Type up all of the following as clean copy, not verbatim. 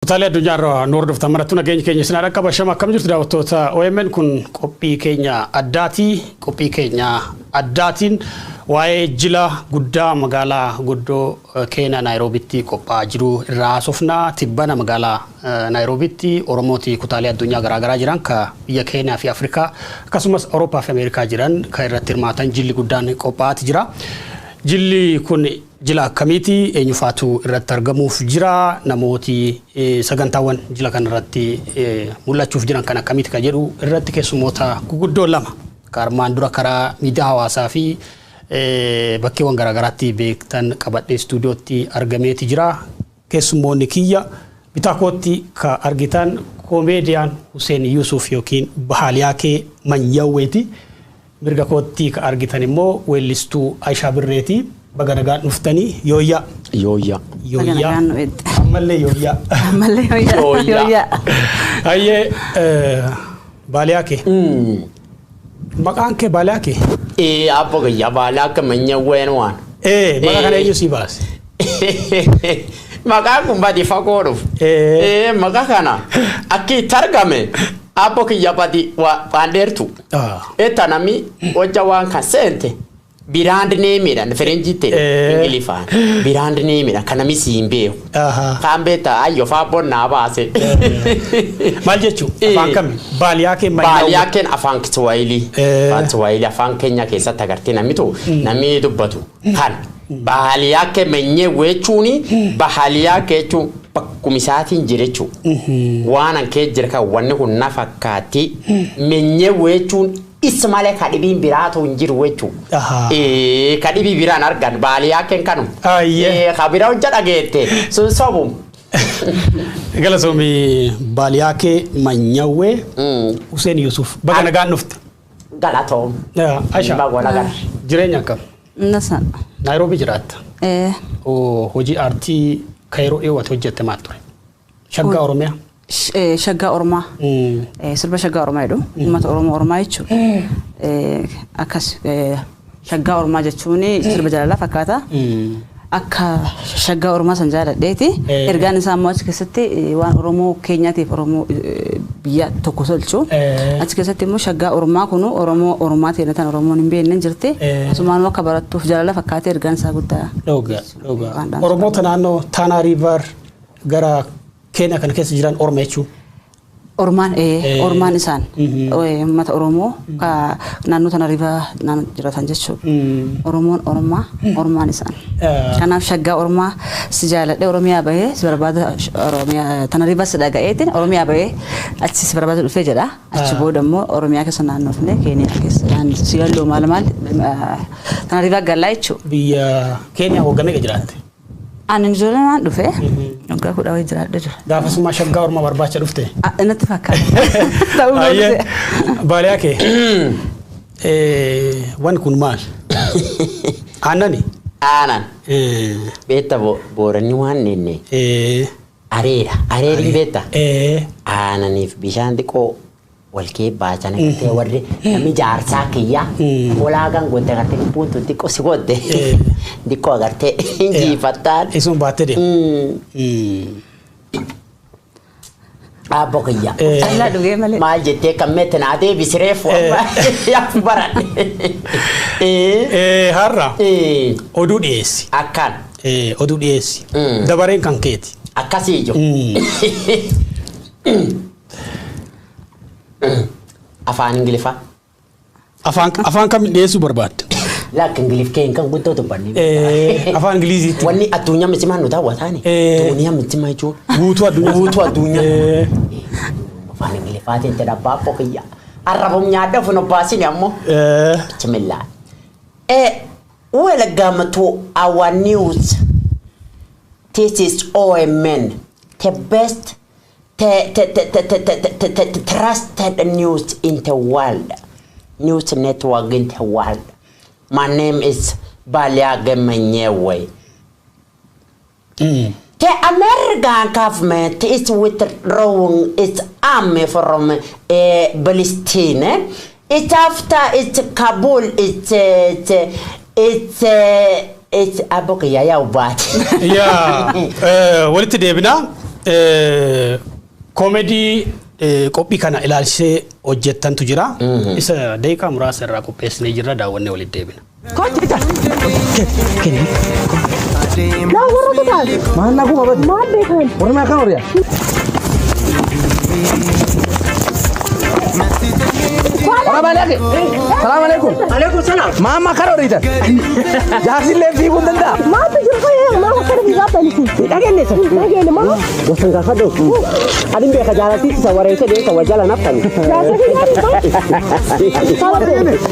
Kutaalee addunyaa irraa nu hordoftan marattuu nageenyi keenya isin dhaqqaba. Shama akkam jirtu daawwattoota OMN? Kun qophii keenya addaati. Qophii keenya addaatiin waa'ee jila guddaa magaalaa guddoo Keeniyaa Naayiroobitti qophaa'aa jiru irraa haasofna. Tibbana magaalaa Naayiroobitti Oromooti kutaalee addunyaa garaagaraa jiran, ka biyya Keeniyaa fi Afrikaa, akkasumas Awurooppaa fi Ameerikaa jiran kan irratti hirmaatan jilli guddaan qophaa'aati jira. Jilli kun jila akkamiiti? Eenyufaatu irratti argamuuf jira? Namooti sagantaawwan jila kana irratti mul'achuuf jiran kan akkamiiti kan jedhu irratti keessummoota guguddoo lama kan armaan dura karaa miidiyaa hawaasaa fi bakkeewwan garaagaraatti beektan qabadhee istuudiyootti argameeti jira. Keessummoonni kiyya bitaa kootti ka argitan koomeediyaan Hussein Yusuf yookiin Bahaaliyaakee Manyawweeti. Mirga kootti ka argitan immoo weellistuu Aishaa Birreeti. Baga nagaan dhuftanii, yooyyaa. Yooyyaa. Yooyyaa. Nagaan nu eegde. Ammallee yooyyaa. Ammallee yooyyaa. Yooyyaa. Yooyyaa. Hayyee, Baaliyaakee. Maqaan kee Baaliyaakee? Ee, abbo kiyya, Baalaakee Manyawween waan. Maqaa kana eenyu sii baase? Maqaan kun badi fagoo dhufu. Maqaa kana akki itti argame, abbo kiyya, badi waan dheertu. Etta nami hojja waan kan seente brand nameidhaan Firenjiitti, Ingiliffaan brand nameidhaan kan nami siin beeku. Kaan beektaa ayyo faa bonnaa baase. Maal jechuu? Afaan kami? Baaliyaakee Manyawwee. Baaliyaakeen afaan Kiswahilii. Afaan Kiswahilii afaan keenya keessatti agartee namitu namni dubbatu. Kan Baaliyaakee Manyewwee jechuun, Baaliyaakee jechuun bakkuma isaatiin jira jechuudha. Waan an kee jira kan wanni kun na fakkaatti, Manyewwee jechuun isa malee ka dhibiin biraatu hin jiru jechuudha. Ka dhibii biraan argan Baaliyaakeen kanuma. Ka bira hojja dhageette sun sobu. Galatoomi, Baaliyaakee Manyawwee, Hussein Yusuf, baga nagaan dhufte. Galatoom. Aisha. Baga wal agarre. Jireenya akkam? Nasan. Naayiroobii jiraatta. Ee. Hojii aartii kan yeroo dhiyooti hojjette maal ture? Shaggaa Oromiyaa. Shaggaa Oromaa. Sirba Shaggaa Oromaa jedhu. Uummata Oromoo Oromaa jechuudha. Akkas Shaggaa Oromaa jechuun sirba jaalalaa fakkaata. Akka Shaggaa Oromaa san jaaladheeti. Ergaan isaa immoo achi keessatti waan Oromoo keenyaatiif Oromoo biyya tokko tolchu. Achi keessatti immoo Shaggaa Oromaa kunu Oromoo Oromaa ta'e tan Oromoon hin beekne hin jirti. Asumaan akka barattuuf jaalala fakkaatee ergaan isaa guddaa. Dhugaa dhugaa. Waan dhaamsa. Oromoota naannoo Taanaa Riivar gara Keeniyaa kana keessa jiran Orma jechuun. Ormaan ormaan isaan uummata Oromoo ka naannoo tana riva naannoo jiraatan jechuudha. Oromoon Ormaa, Ormaan isaan. Kanaaf Shaggaa Ormaa si jaaladhe Oromiyaa bahee si barbaada, Oromiyaa tana riva si dhaga'eetiin Oromiyaa bahee achi si barbaada dhufee jedha. Achi booda immoo Oromiyaa keessa naannofne, Keeniyaa keessa Siyalloo maal maal tana riva gallaa jechuudha. Biyya Keeniyaa waggaa meeqa jiraatte? Ani ijoollee waan dhufe waggaa 10 wayii jiraadhe jira. Gaafasummaa Shaggaa Ormaa barbaacha dhufte. Ah, natti fakkaata. Ta'uu Hayyee. malee. Baaliyaakee. Wanni kun maal? Aannani? Aanan. Beekta, booranni waan nenne areera. Areeriin beekta? Aananiif bishaan xiqqoo wal kee baasan agartee, warri namni jaarsaa kiyya olaagaan godde agartee, lubbuun tun xiqqoo si godde, xiqqoo agartee injifattaan. Isuun baattee deema. Abbo kiyya. Callaa dhugee malee. Maal jettee kan meette naa deebisi reefu amma yaa baradhe. Har'a oduu dhiyeessi. Akkaan. Oduu dhiyeessi. Dabareen kan keeti. Akkasii ijoo. Afaan Ingiliffaa. Afaan kamiin dhiyeessuu barbaadda? Lakka Ingiliff keen kan guddoo dubbanne. Afaan Ingiliziitti. Wanni addunyaa mitimaa nu daawwataani. Duniyaa mitimaa jechuun. Guutuu addunyaa. Guutuu addunyaa. Afaan Ingiliffaatiin jedha abbaa kiyya. Arrabum nyaadha fun obbaasini ammoo. Bismillah. Welcome to our news. This is OMN, the best, the trusted news in the world, news network in the world. My name is Baliage Menyewe. The American government is withdrawing its army from Palestine. It's after it's Kabul, it's Abu Yaya Ubat. Yaa, walitti deebinaa. Koomedii qophii kana ilaalchisee hojjettantu jira. Isa daqiiqaa muraasa irraa qopheessinee jirra, daawwannee walitti deebina. Maal naguma badi? Maal beekan? Warra naa kan horiyaa? Warra baaleeke. Salaam alaikum. Alaikum salaam. Maama kan horiitan. Jaarsillee fiiguu hin danda'a. Maaltu jiru fayyada? Maal akka fiigaa ta'anii? Dhageenye isa. Dhageenya maa? Gosan gaafadhu. Ani beeka jaalatti isa wareessa beeka wajjala naftani. Jaarsa fiigaa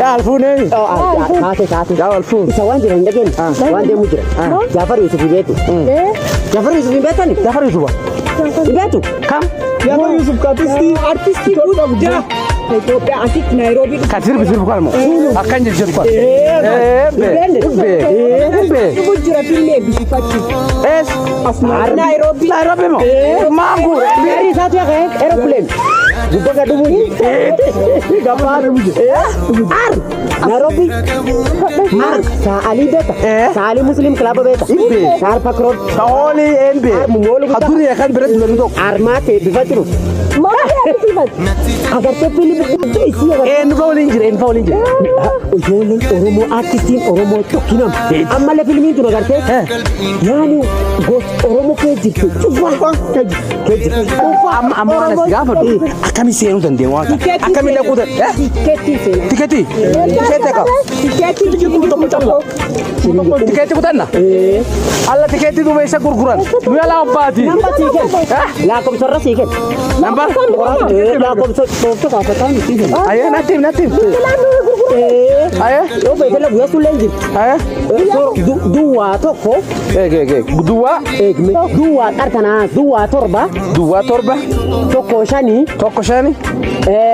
Yaa alfuunee. Taate taate. Yaa alfuun. Isa waan jiran dhageenye. Waan deemu jira. Jaafar Yusuf beeku. Jaafar Yusuf hin beektani? Jaafar Yusufa. Hin beektu? Kam? Jaafar Yusuf artistii artistii guddaa Itoophiyaa asitti Naayiroobii. Kan sirbi sirbi kan moo? Akkan jedhu jedhu kan. Bee. Bee. Bee. Dhugu jira filmii eebbisiifachuu. Es. Naayiroobii. Nairobi moo? Maangu. Gaarii isaatu yaa aeroplane. Gubbaa gad dhufu. Gabbaa. Ar. Nairobi. Ar. Sa'alii beeka. Sa'alii Muslim Club beeka. Ibbe. Saar Pakroon. Saoli enbe. Aduri kan biratti lolu tokko. Armaate bifa jiru. Maal eebbisiifatu? Agartee fiilmii guddoo isii agartee. Eenyu fa waliin jira? Eenyu fa waliin jira? Ijoolleen Oromoo artistiin Oromoo tokkinam. Ammallee fiilmiin tun agartee. Yaani gosa Oromoo kee jirtu cufaa kee jirtu. Amma amma waan as gaafadhu. Akkamiin seenuu dandeenya waan kana? Akkamiin dhaquu dandeenya? Tikeettii seenaa. Tikeetii? Tikeetii akka? Tikeetii tokko. Tikeetii kutanna? Alla tikeetii duuba isa gurguran. Guyyaa lama baati. Namba sii kenna. Lakkoofsarra sii kenna. Namba? Lakkoofsa toofta kaafataa miti kenna. Ayee natti himi natti himi. Ayee Yoo beekala guyyaa sullee hin jirtu. ayee. Duwwaa tokko. Eeg eeg eeg. Duwwaa. Eegme. Duwwaa qartanaa. Duwwaa 7. Duwwaa 7. 1 5. 1 5.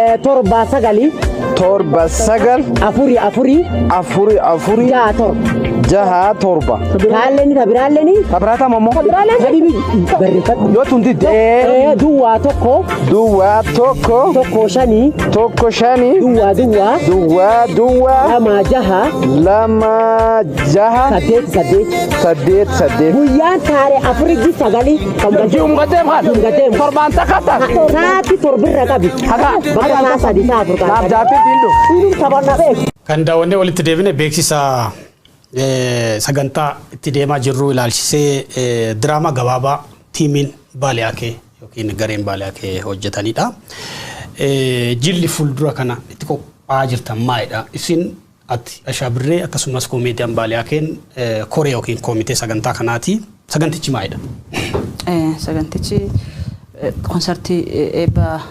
7 9. 7 9. 4 4. 4 4. 6 7. 6 7. Kaalleen tabiraalleen. Tabiraata mommoo. Habibi barreeffadhu. Yoo tun didde. Duwwaa 1. Duwwaa 1. 1 5. 1 5. Duwwaa duwwaa. Duwwaa duwwaa. 2 6. 2 6. 8 8. 8 8. Guyyaan taaree 4 9. Kan Ji'um gadeem kan. Gadeem. Torbaan takka tak. Saati torbirra qabi. Haga. Bakka saa 3 saa 4 Naaf jaartii diindu. Inni taphanna beeku. Kan daawwannee walitti deebine beeksisa sagantaa itti deemaa jirru ilaalchisee diraamaa gabaabaa tiimiin Baaliyaakee yookiin gareen Baaliyaakee hojjetanidha. Jilli fuuldura kana itti qophaa'aa jirtan maalidha? Isin ati Ashaabirree akkasumas koomeediyaan Baaliyaakeen koree yookiin koomitee sagantaa kanaati. Sagantichi maalidha? Sagantichi konsartii eebba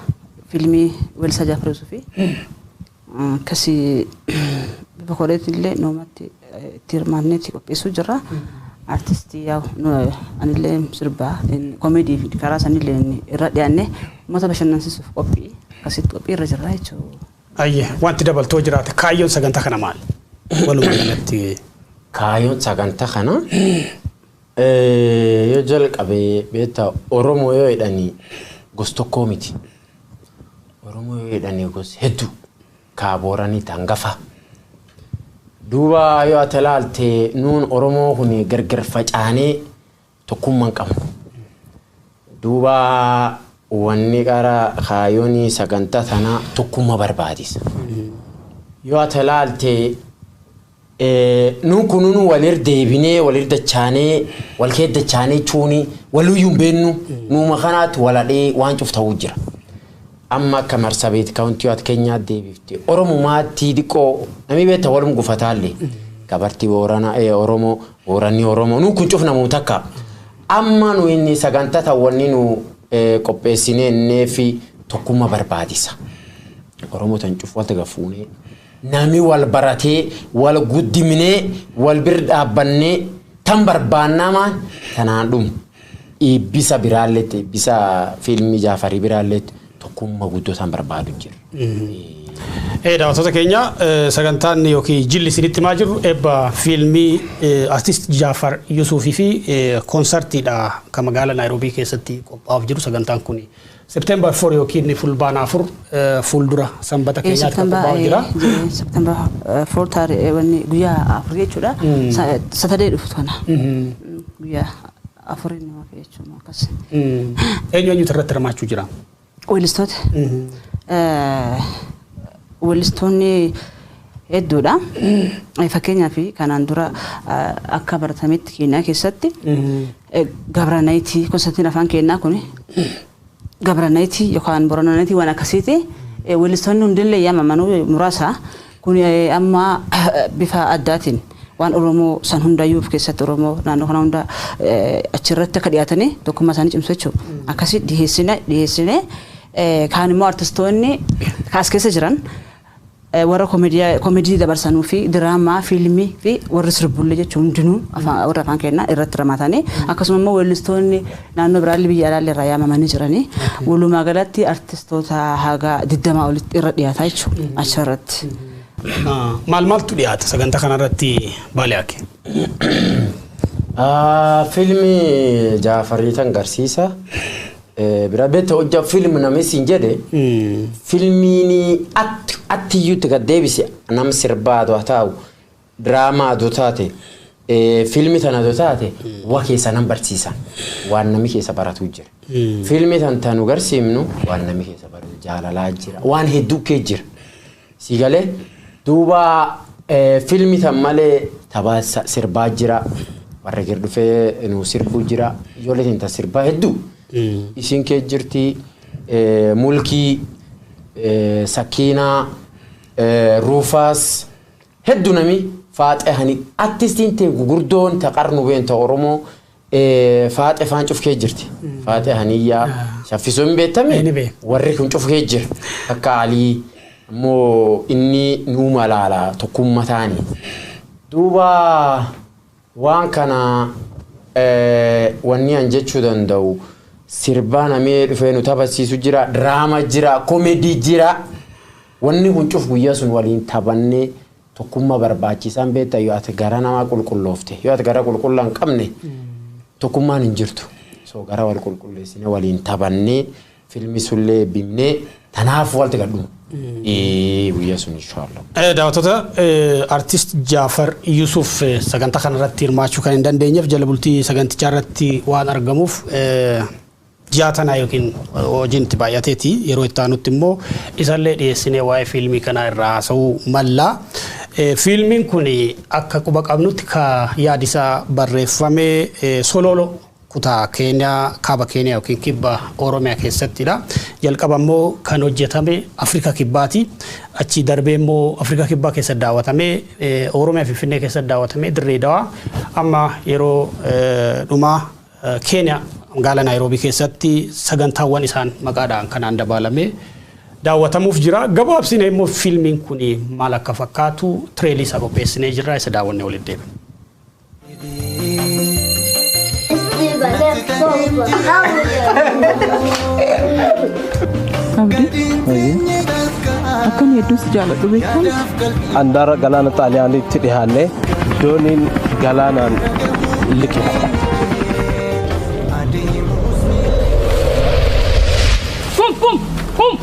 fiilmii Weellisaa Jaafar Yusufi. Akkasii bifa koreetti illee nuumatti itti hirmaannee itti qopheessuu jirra. Artistii yaa'u anillee sirbaa koomedii fi karaa sanillee irra dhiyaannee uummata bashannansiisuuf qophii akkasitti qophii irra jirra jechuudha. Ayyee wanti dabaltoo jiraate kaayyoon sagantaa kana maali? Walumaa galatti. Kaayyoon sagantaa kana yoo jalqabe beektaa Oromoo yoo jedhanii gosa tokkoo miti. Oromoo yoo jedhanii gosa hedduu kaabooranii hangafa. Duuba yoo ati ilaalte nuun Oromoo kun gargar facaanee tokkummaa hin qabnu. Duuba wanni qara kaayyoon sagantaa tanaa tokkummaa barbaadisa. Yoo ati ilaalte nuun kun walir deebinee walir dachaanee wal keessa jechuun waluyyuu hin beennu nuuma kanaatti waladhee waan cuf ta'uu jira. Amma akka Marsabeet kaawuntii ati Keenyaa deebifte Oromumaatti xiqqoo namni beekta walum gufataallee gabartii Booranaa Oromoo Booranni Oromoo nuun kun cuf namoota akka amma nu inni sagantaa ta'wanni nu qopheessinee innee fi tokkummaa barbaadisa. Oromoo tan cuf walta gafuunee nami wal baratee wal guddiminee wal bir dhaabbannee tan barbaannamaan tanaan dhumu eebbisa biraalleetti eebbisa fiilmii Jaafarii biraalleetti tokkummaa guddoo tan barbaadu jira. Daawwattoota keenya sagantaan yookiin jilli isinitti himaa jirru eebba fiilmii artist Jaafar Yusuufii fi koonsartiidha kan magaalaa Naayiroobii keessatti qophaa'uuf jiru sagantaan kun September 4 yookiin fulbaana 4 fuuldura sanbata keenyaatti kan qophaa'u jira. September 4 taaree wanni guyyaa 4 jechuudha. Satadee dhufu kana. Guyyaa Afuriin nama fi jechuudha akkas. Eenyu eenyutu irratti hirmaachuu jira? Weellistoota. Weellistoonni hedduudha. Fakkeenyaaf kanaan dura akka baratametti Keeniyaa keessatti Gabranayitii Konstantiin afaan keenyaa kun Gabranayitii yookaan Boronanayitii waan akkasiiti. Weellistoonni hundillee yaamamanuu muraasa. Kun amma bifa addaatiin waan Oromoo san hundayyuu of keessatti Oromoo naannoo kana hunda achirratti akka dhiyaatanii tokkummaa isaanii cimsu jechuudha. Akkasii dhiyeessine kaan immoo artistoonni kaas keessa jiran warra koomedii dabarsanuu fi diraamaa, fiilmii fi warri sirbullee jechuun hundinuu warra afaan keenyaa irratti hirmaatanii akkasuma immoo weellistoonni naannoo biraallee biyya alaallee irraa yaamamanii jiranii walumaa galatti artistoota haga 20 olitti irra dhiyaataa jechuudha achirratti. Maal maaltu dhiyaata sagantaa kanarratti Baaliyaake? Fiilmii Jaafarii tan agarsiisa. Bira beekta hojja fiilmi namni siin jedhe fiilmiin atti iyyuutti gad deebise nam sirbaa haa ta'u diraamaa haa taate fiilmi tana haa taate waa keessa nam barsiisan waan namni keessa baratu jira. Fiilmi tan tanu garsiifnu waan namni keessa baratu jaalalaa jira waan hedduu kee jira. Si galee duuba fiilmi tan malee tapha sirbaa jira warra gir dhufee nu sirbuu jira ijoollee tan sirbaa hedduu. Isin kee jirti Mulkii, Sakiinaa, Ruufaas hedduu nami faaxee hani artistiin ta'e gugurdoon ta qarnu been ta Oromoo faaxee faan cufkee jirti. Faaxee haniyyaa shaffisuun hin beektame warri kun cufkee jira. Akka Alii immoo inni nuu malaala tokkummaa taani. Duuba waan kana wanni an jechuu danda'u sirbaa namee dhufee nu taphachiisu jira, diraama jira, koomedii jira. Wanni kun cuf guyyaa sun waliin taphannee tokkummaa barbaachisaan beektaa yoo ati gara namaa qulqulloofte yoo ati gara qulqullaa hin qabne tokkummaan hin jirtu. So gara wal qulqulleessine waliin taphannee fiilmi sullee bimnee tanaaf walti gadhu. Guyyaa sun inshaallah. Daawwattoota artist Jaafar Yusuf sagantaa kanarratti hirmaachuu kan hin dandeenyeef jala bultii sagantichaa irratti waan argamuuf ji'a tanaa yookiin hojiin itti baay'ateeti yeroo itti aanutti immoo isallee dhiyeessinee waa'ee fiilmii kanaa irraa haasa'uu malla. Fiilmiin kun akka quba qabnutti ka yaadi isaa barreeffamee Sololo kutaa Keeniyaa kaaba Keeniyaa yookiin kibba Oromiyaa keessattidha. Jalqaba immoo kan hojjetame Afrikaa Kibbaati. Achi darbee immoo Afrikaa Kibbaa keessa daawwatamee Oromiyaa Finfinnee keessa daawwatamee Dirree Dawaa amma yeroo dhumaa Keeniyaa magaalaa Naayiroobii keessatti sagantaawwan isaan maqaadhaan kanaan dabalamee daawwatamuuf jira. Gabaabsinee immoo fiilmiin kun maal akka fakkaatu tireelii isaa qopheessinee jirra isa daawwannee walitti deebina. Abdi, akkan hedduu si jaaladhu beektaa? Andaara galaana Xaaliyaanitti dhiyaannee dooniin galaanaan liqimfama. Pum pum pum.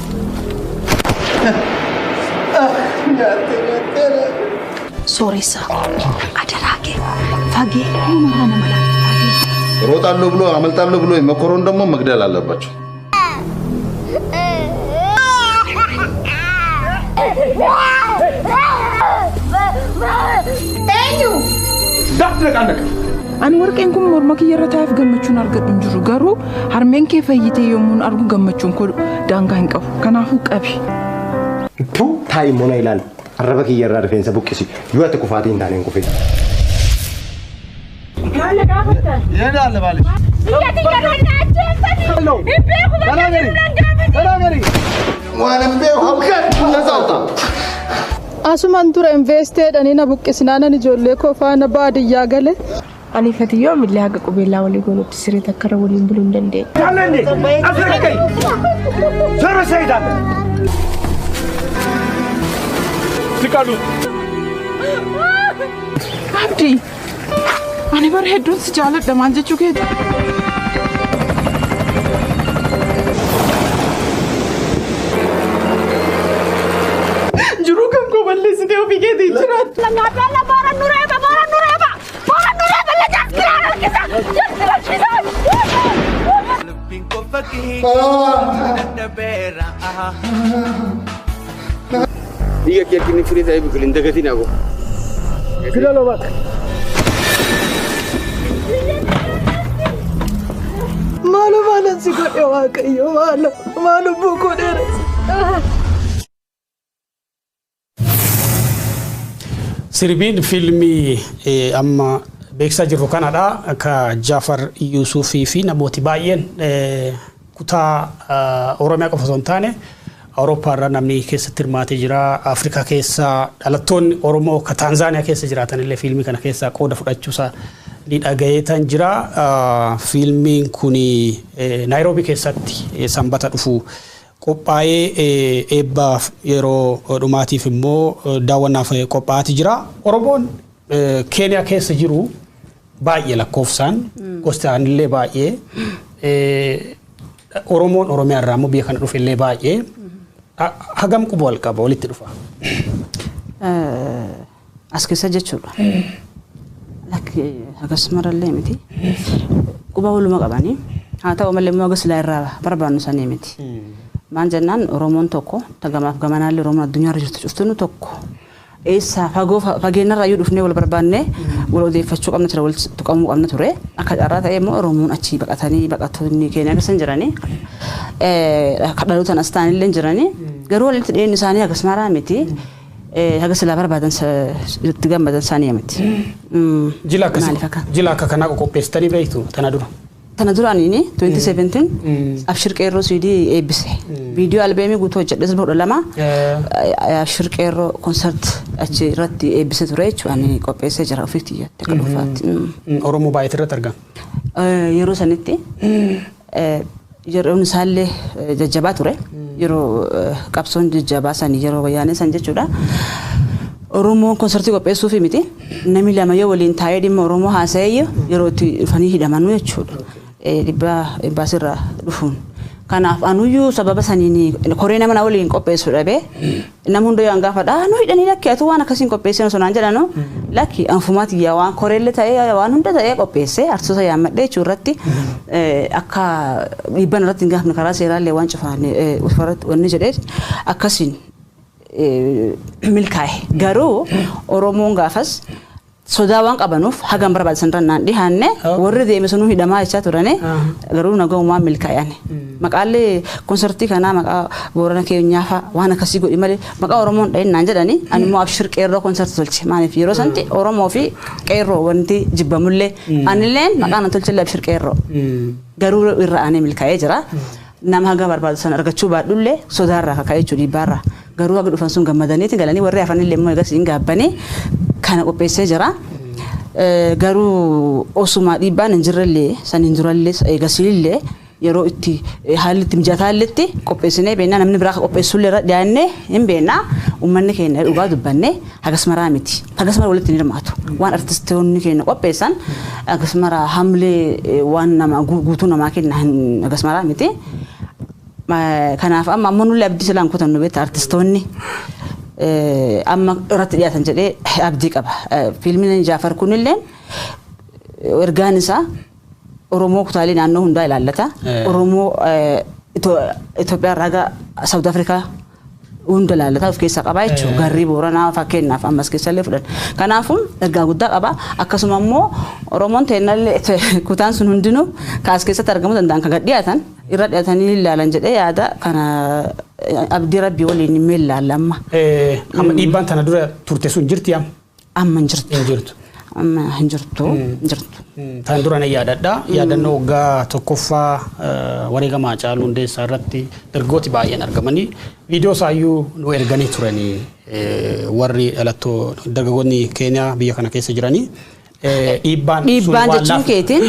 Sooressa adaraa kee fageenya nama laata. እሮጣለሁ ብሎ አመልጣለሁ ብሎ የመኮረውን ደግሞ መግደል አለባቸው። Ani warqeen kun morma kiyya irra taa'eef gammachuun argadhu hin jiru garuu harmeen kee fayyitee yommuun argu gammachuun koo daangaa hin qabu kanaafuu qabi. Taa'i immoo na ilaali. Arraba kiyya irraa rifeensa buqqisi. Yoo ati kufaatii hin taane hin kufin. Asumaan dura investeedhanii na buqqisnaanan ijoollee koo faana baadiyyaa gale. Ani fatiyyoo millee haga qubeellaa walii goonutti siree takka irra waliin buluu hin dandeenye. Abdi, ani bara hedduun si jaaladha maal jechuu keeti? Jiruu kan koo balleessitee ofii keetii jiraattu. Dhiiga kee akka inni firii ta'ee biqilu hin dagatiin aboo. Fidaloo bakka. Maalo maalan si godhe Waaqayyo maalo maalo lubbuu koo dheeresse. Sirbiin fiilmii amma beeksisaa jirru kanadha. Akka Jaafar Yuusufii fi namooti baay'een kutaa Oromiyaa qofa osoo hin taane Awurooppaa irraa namni keessatti hirmaatee jira. Afrikaa keessa dhalattoonni Oromoo ka Taanzaaniyaa keessa jiraatan illee fiilmii kana keessaa qooda fudhachuusaa ni dhagayeetan jira. Fiilmiin kun Naayiroobii keessatti sanbata dhufu qophaa'ee eebbaaf yeroo dhumaatiif immoo daawwannaaf qophaa'aati jira. Oromoon Keeniyaa keessa jiru baay'ee lakkoofsaan gosti isaaniillee baay'ee Oromoon Oromiyaa irraa immoo biyya kana dhufe illee baay'ee hagam quba wal qaba walitti dhufa. As keessa jechuudha. Lakki akkasumarallee miti. Quba waluma qabanii haa ta'u malee immoo hagas silaa irraa barbaannu sanii miti. Maan jennaan Oromoon tokko tagamaaf gamanaallee Oromoon addunyaarra jirtu cuftinuu tokko. Eessaa fagoo fageenyarraa iyyuu dhufnee wal barbaannee wal odeeffachuu qabna ture wal tuqamuu qabna ture. Akka carraa ta'e immoo Oromoon achii baqatanii baqattoonni Keeniyaa keessa hin jiranii. Akka dhalootaan as ta'anillee hin jiranii. Garuu walitti dhiyeenyi isaanii hagas maraa miti. Haga silaa barbaadan itti gammadan isaanii miti. Jila akkasii Maaliif akka? Jila akka kanaa qoqopheessitanii beektu tana dura? Tana dura ani 2017 Abshir Qeerroo CD eebbise. Viidiyoo albeemii guutuu hojjedhe sirba 12 Abshir Qeerroo konsert achi irratti eebbise ture jechuudha. Ani qopheessee jira ofiif xiyyaatti akka dhuunfaatti. Oromoo baay'eetu irratti argama. Yeroo sanitti yeroon isaallee jajjabaa ture. Yeroo qabsoon jajjabaa sanii yeroo wayyaanee san jechuudha. Oromoon konsertii qopheessuufi miti. Namni lama yoo waliin taa'ee dhimma Oromoo haasa'ee yeroo itti dhufanii hidhamanuu jechuudha. Dhiibbaa imbaasirraa dhufuun. Kanaaf anuyyuu sababa saniin koree nama na waliin qopheessu dhabee nama hunda yoo gaafadha nu hidhanii lakki atu waan akkasiin qopheessee osoo naan jedhanu lakki anfumaati yaa waan koreellee ta'ee waan hunda ta'ee qopheessee artistoota yaammadhee jechuu irratti akka dhiibbaan irratti hin gaafne karaa seeraallee waan cufaan wanni jedhee akkasiin milkaa'e. Garuu Oromoon gaafas sodaa waan qabanuuf hagam barbaachisan irra naan dhihaanne warri deeme sunuu hidhamaa jechaa turane garuu nagaumaan milkaa'an. Maqaalee konsertii kanaa maqaa Boorana keenyaa fa'a waan akkasii godhi malee maqaa Oromoon dhahin naan jedhani ani immoo Abshir Qeerroo konsertii tolche maaliif yeroo sanatti Oromoo fi Qeerroo wanti jibbamullee anilleen maqaa nan tolchellee Abshir Qeerroo garuu irra aanee milkaa'ee jira. Nama haga barbaadu sana argachuu baadhullee sodaarraa kaka'ee jechuudha dhiibbaarraa. Garuu haga dhufan sun gammadaniiti galanii warri hafanillee immoo egas hin gaabbanii kana qopheessee jira. Garuu osuma dhiibbaan hin jirrellee saniin durallee eegasiillee yeroo itti haalli itti mijataalletti qopheessinee beennaa namni biraa qopheessullee irra dhiyaannee hin beennaa uummanni keenya dhugaa dubbannee hagas maraa miti. Hagas mara walitti hin hirmaatu. Waan artistoonni keenya qopheessan hagas mara hamlee waan nama guutuu namaa kenna hagas maraa miti. Kanaaf amma ammoo nullee abdii silaan kutannu beekta artistoonni amma irratti dhiyaatan jedhee abdii qaba. Fiilmiin Jaafar kunillee ergaan isaa Oromoo kutaalee naannoo hundaa ilaallata. Oromoo Itoophiyaa irraa haga Saawud Afrikaa hunda ilaallata of keessaa qaba jechuudha. Garrii Booranaa fakkeenyaaf ammas keessallee fudhan. Kanaafuu ergaa guddaa qaba. Akkasuma immoo Oromoon teennallee kutaan sun hundinuu kaas keessatti argamuu danda'an kan gad dhiyaatan irra dhiyaatanii ilaalan jedhee yaada kana abdii rabbii waliin hin ilaalla amma. Amma dhiibbaan tana dura turte sun jirti amma? Amma hin jirtu. Hin jirtu. Amma hin jirtu. Hin jirtu. Tan dura na yaadadha. Yaadannoo waggaa tokkoffaa wareegama Haacaaluu Hundeessaa irratti dargaggooti baay'een argamanii viidiyoo isaayyuu nu erganii turanii warri dhalattoo dargaggoonni Keeniyaa biyya kana keessa jiranii. Dhiibbaan sun Dhiibbaan waan jechuun laafu. keetiin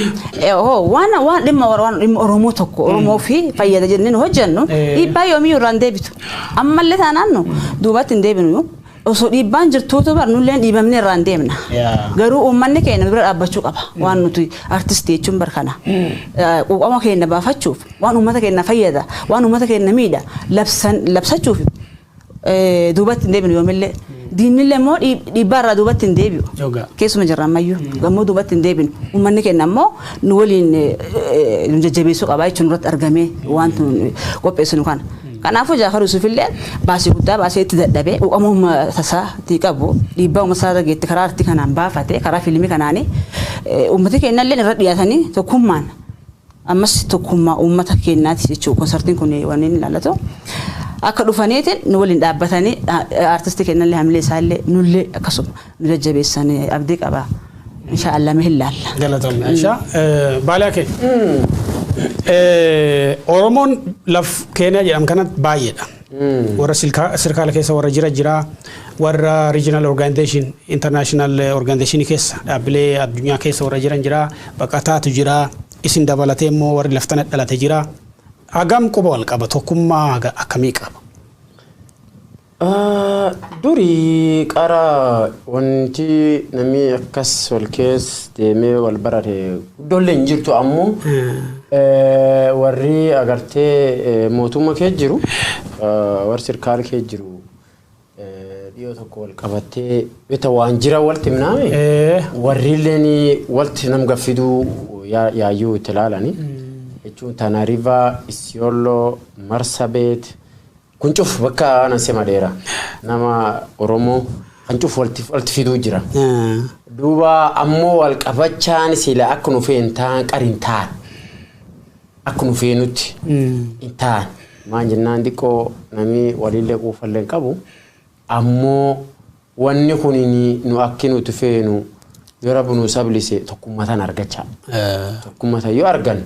waan waan dhimma waan dhimma Oromoo tokko Oromoo fi fayyada jennee nu hojjennu dhiibbaa yoomiyyuu irraa hin deebitu. Ammallee taanaan nu duubatti hin deebinu. Osoo dhiibbaan jirtuutu bar nulleen dhiibamnee irraa hin deemna. Garuu uummanni keenya bira dhaabbachuu qaba. Waan nuti artistii jechuun bar kana. Quuqama keenya baafachuuf waan uummata keenya fayyada waan uummata keenya miidha labsachuuf duubatti hin deebinu yoomillee. Diinillee immoo dhiibbaa irraa duubatti hin deebi'u. Keessuma jirra ammayyuu gammoo duubatti hin deebinu. Uummanni keenya immoo nu waliin nu jajjabeessuu qabaa jechuun irratti argamee waan qopheessinu kana. Kanaafuu Jaafar Yusuf illee baasii guddaa baasee itti dadhabee quuqama uummata isaatii qabu dhiibbaa uummata isaa dhageetti karaa artii kanaan baafate karaa fiilmii kanaanii uummati keenya illee irra dhiyaatanii tokkummaan ammas tokkummaa uummata keenyaati jechuudha konsartiin kun waan inni ilaallatu. Akka dhufaniitiin nu waliin dhaabbatanii artistii keenya illee hamilee isaa illee nullee akkasuma nu jajjabeessan abdii qaba. Inshaallah mee ilaalla. Galatoomne Aishaa. Baaliyaa kee. Oromoon laf Keeniyaa jedhamu kanatti baay'eedha. Warra sirkaala keessa warra jira jira warra regional organization international organization keessa dhaabbilee addunyaa keessa warra jiran jira baqataatu jira isin dabalatee immoo warri laftana dhalate jira. Hagam quba wal qaba tokkummaa akkamii qaba? Durii qara wanti namni akkas wal keessa deemee wal barate guddoollee hin jirtu ammoo warri agartee mootummaa kee jiru warri sirkaala kee jiru dhiyoo tokko wal qabattee bita waan jira walti himnaame warri illeen walti nam gaffiduu yaayyuu itti ilaalani jechuun Tana River, Isiolo, Marsabit kun cuf bakka nan sema dheera nama Oromoo kan cuf walti fiduu jira. Duuba ammoo wal qabachaan sila akka nu feen ta'an qari hin ta'an akka nu feenutti hin ta'an maan jennaan xiqqoo namni walillee quufallee hin qabu ammoo wanni kun nu akki nuti feenu yoo rabbi nu sablise tokkummaa tan argachaa. Tokkummaa tan yoo argan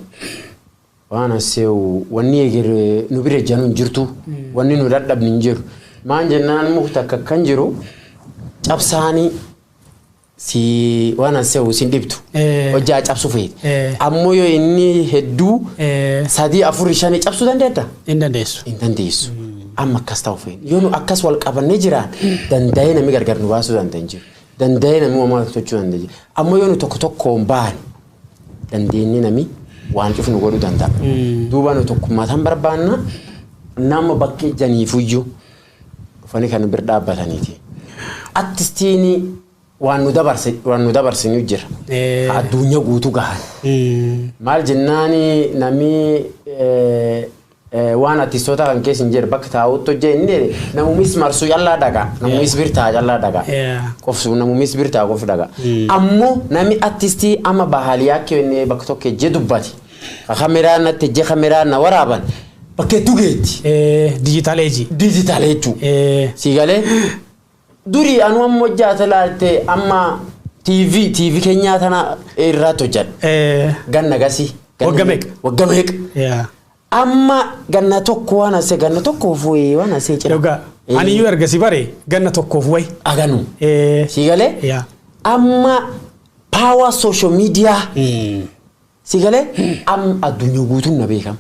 waan aseewu wanni eegere nu bira janu hin jirtu wanni nu dadhabni hin jiru maan jennaan mukti akka kan jiru cabsaanii si waan aseewu sin dhibtu hojjaa cabsu feeti ammoo yoo inni hedduu 3 4 5 cabsuu dandeetta hin dandeessu hin dandeessu amma akkas ta'u feeti yoo nu akkas wal qabannee jiraan danda'ee namni gargar nu baasuu danda'a hin jiru danda'ee namni uumamaa tochuu danda'a jiru ammoo yoo nu tokko tokkoon baane dandeenye namni waan cufnu godhuu danda'a. Duuba nu tokkummaa tan barbaanna nama bakkee janiifuyyuu dhufanii kan bira dhaabbataniiti. Artistiin waan nu dabarse waan nu dabarsinu jira. Addunyaa guutuu gahan. Maal jennaani namni waan artistoota kan keessa hin jirre bakka taa'utti hojjee inni jedhe namumis marsuu callaa dhagaa namumis bir taa'a callaa dhagaa qofsu namumis bir taa'a qof dhagaa. Ammoo namni artistii amma bahaliyaa kennee bakka tokko ejjee dubbate kameraa natti ejjee kameraa na waraaban bakka hedduu geetti. Diijitaal eejii. Diijitaal jechuun. Si galee durii anu ammoo jaata laalte amma TV keenyaa tana irratti hojjedha. Ganna gasii. Wagga meeqa? Wagga meeqa? Amma ganna tokko waan asee ganna tokkoof wayii waan asee jira. Dhugaa. Ani iyyuu erga si bare ganna tokkoof wayi. Aganu. Si galee? Amma power social media. Si galee? Amma addunyaa guutuun na beekama.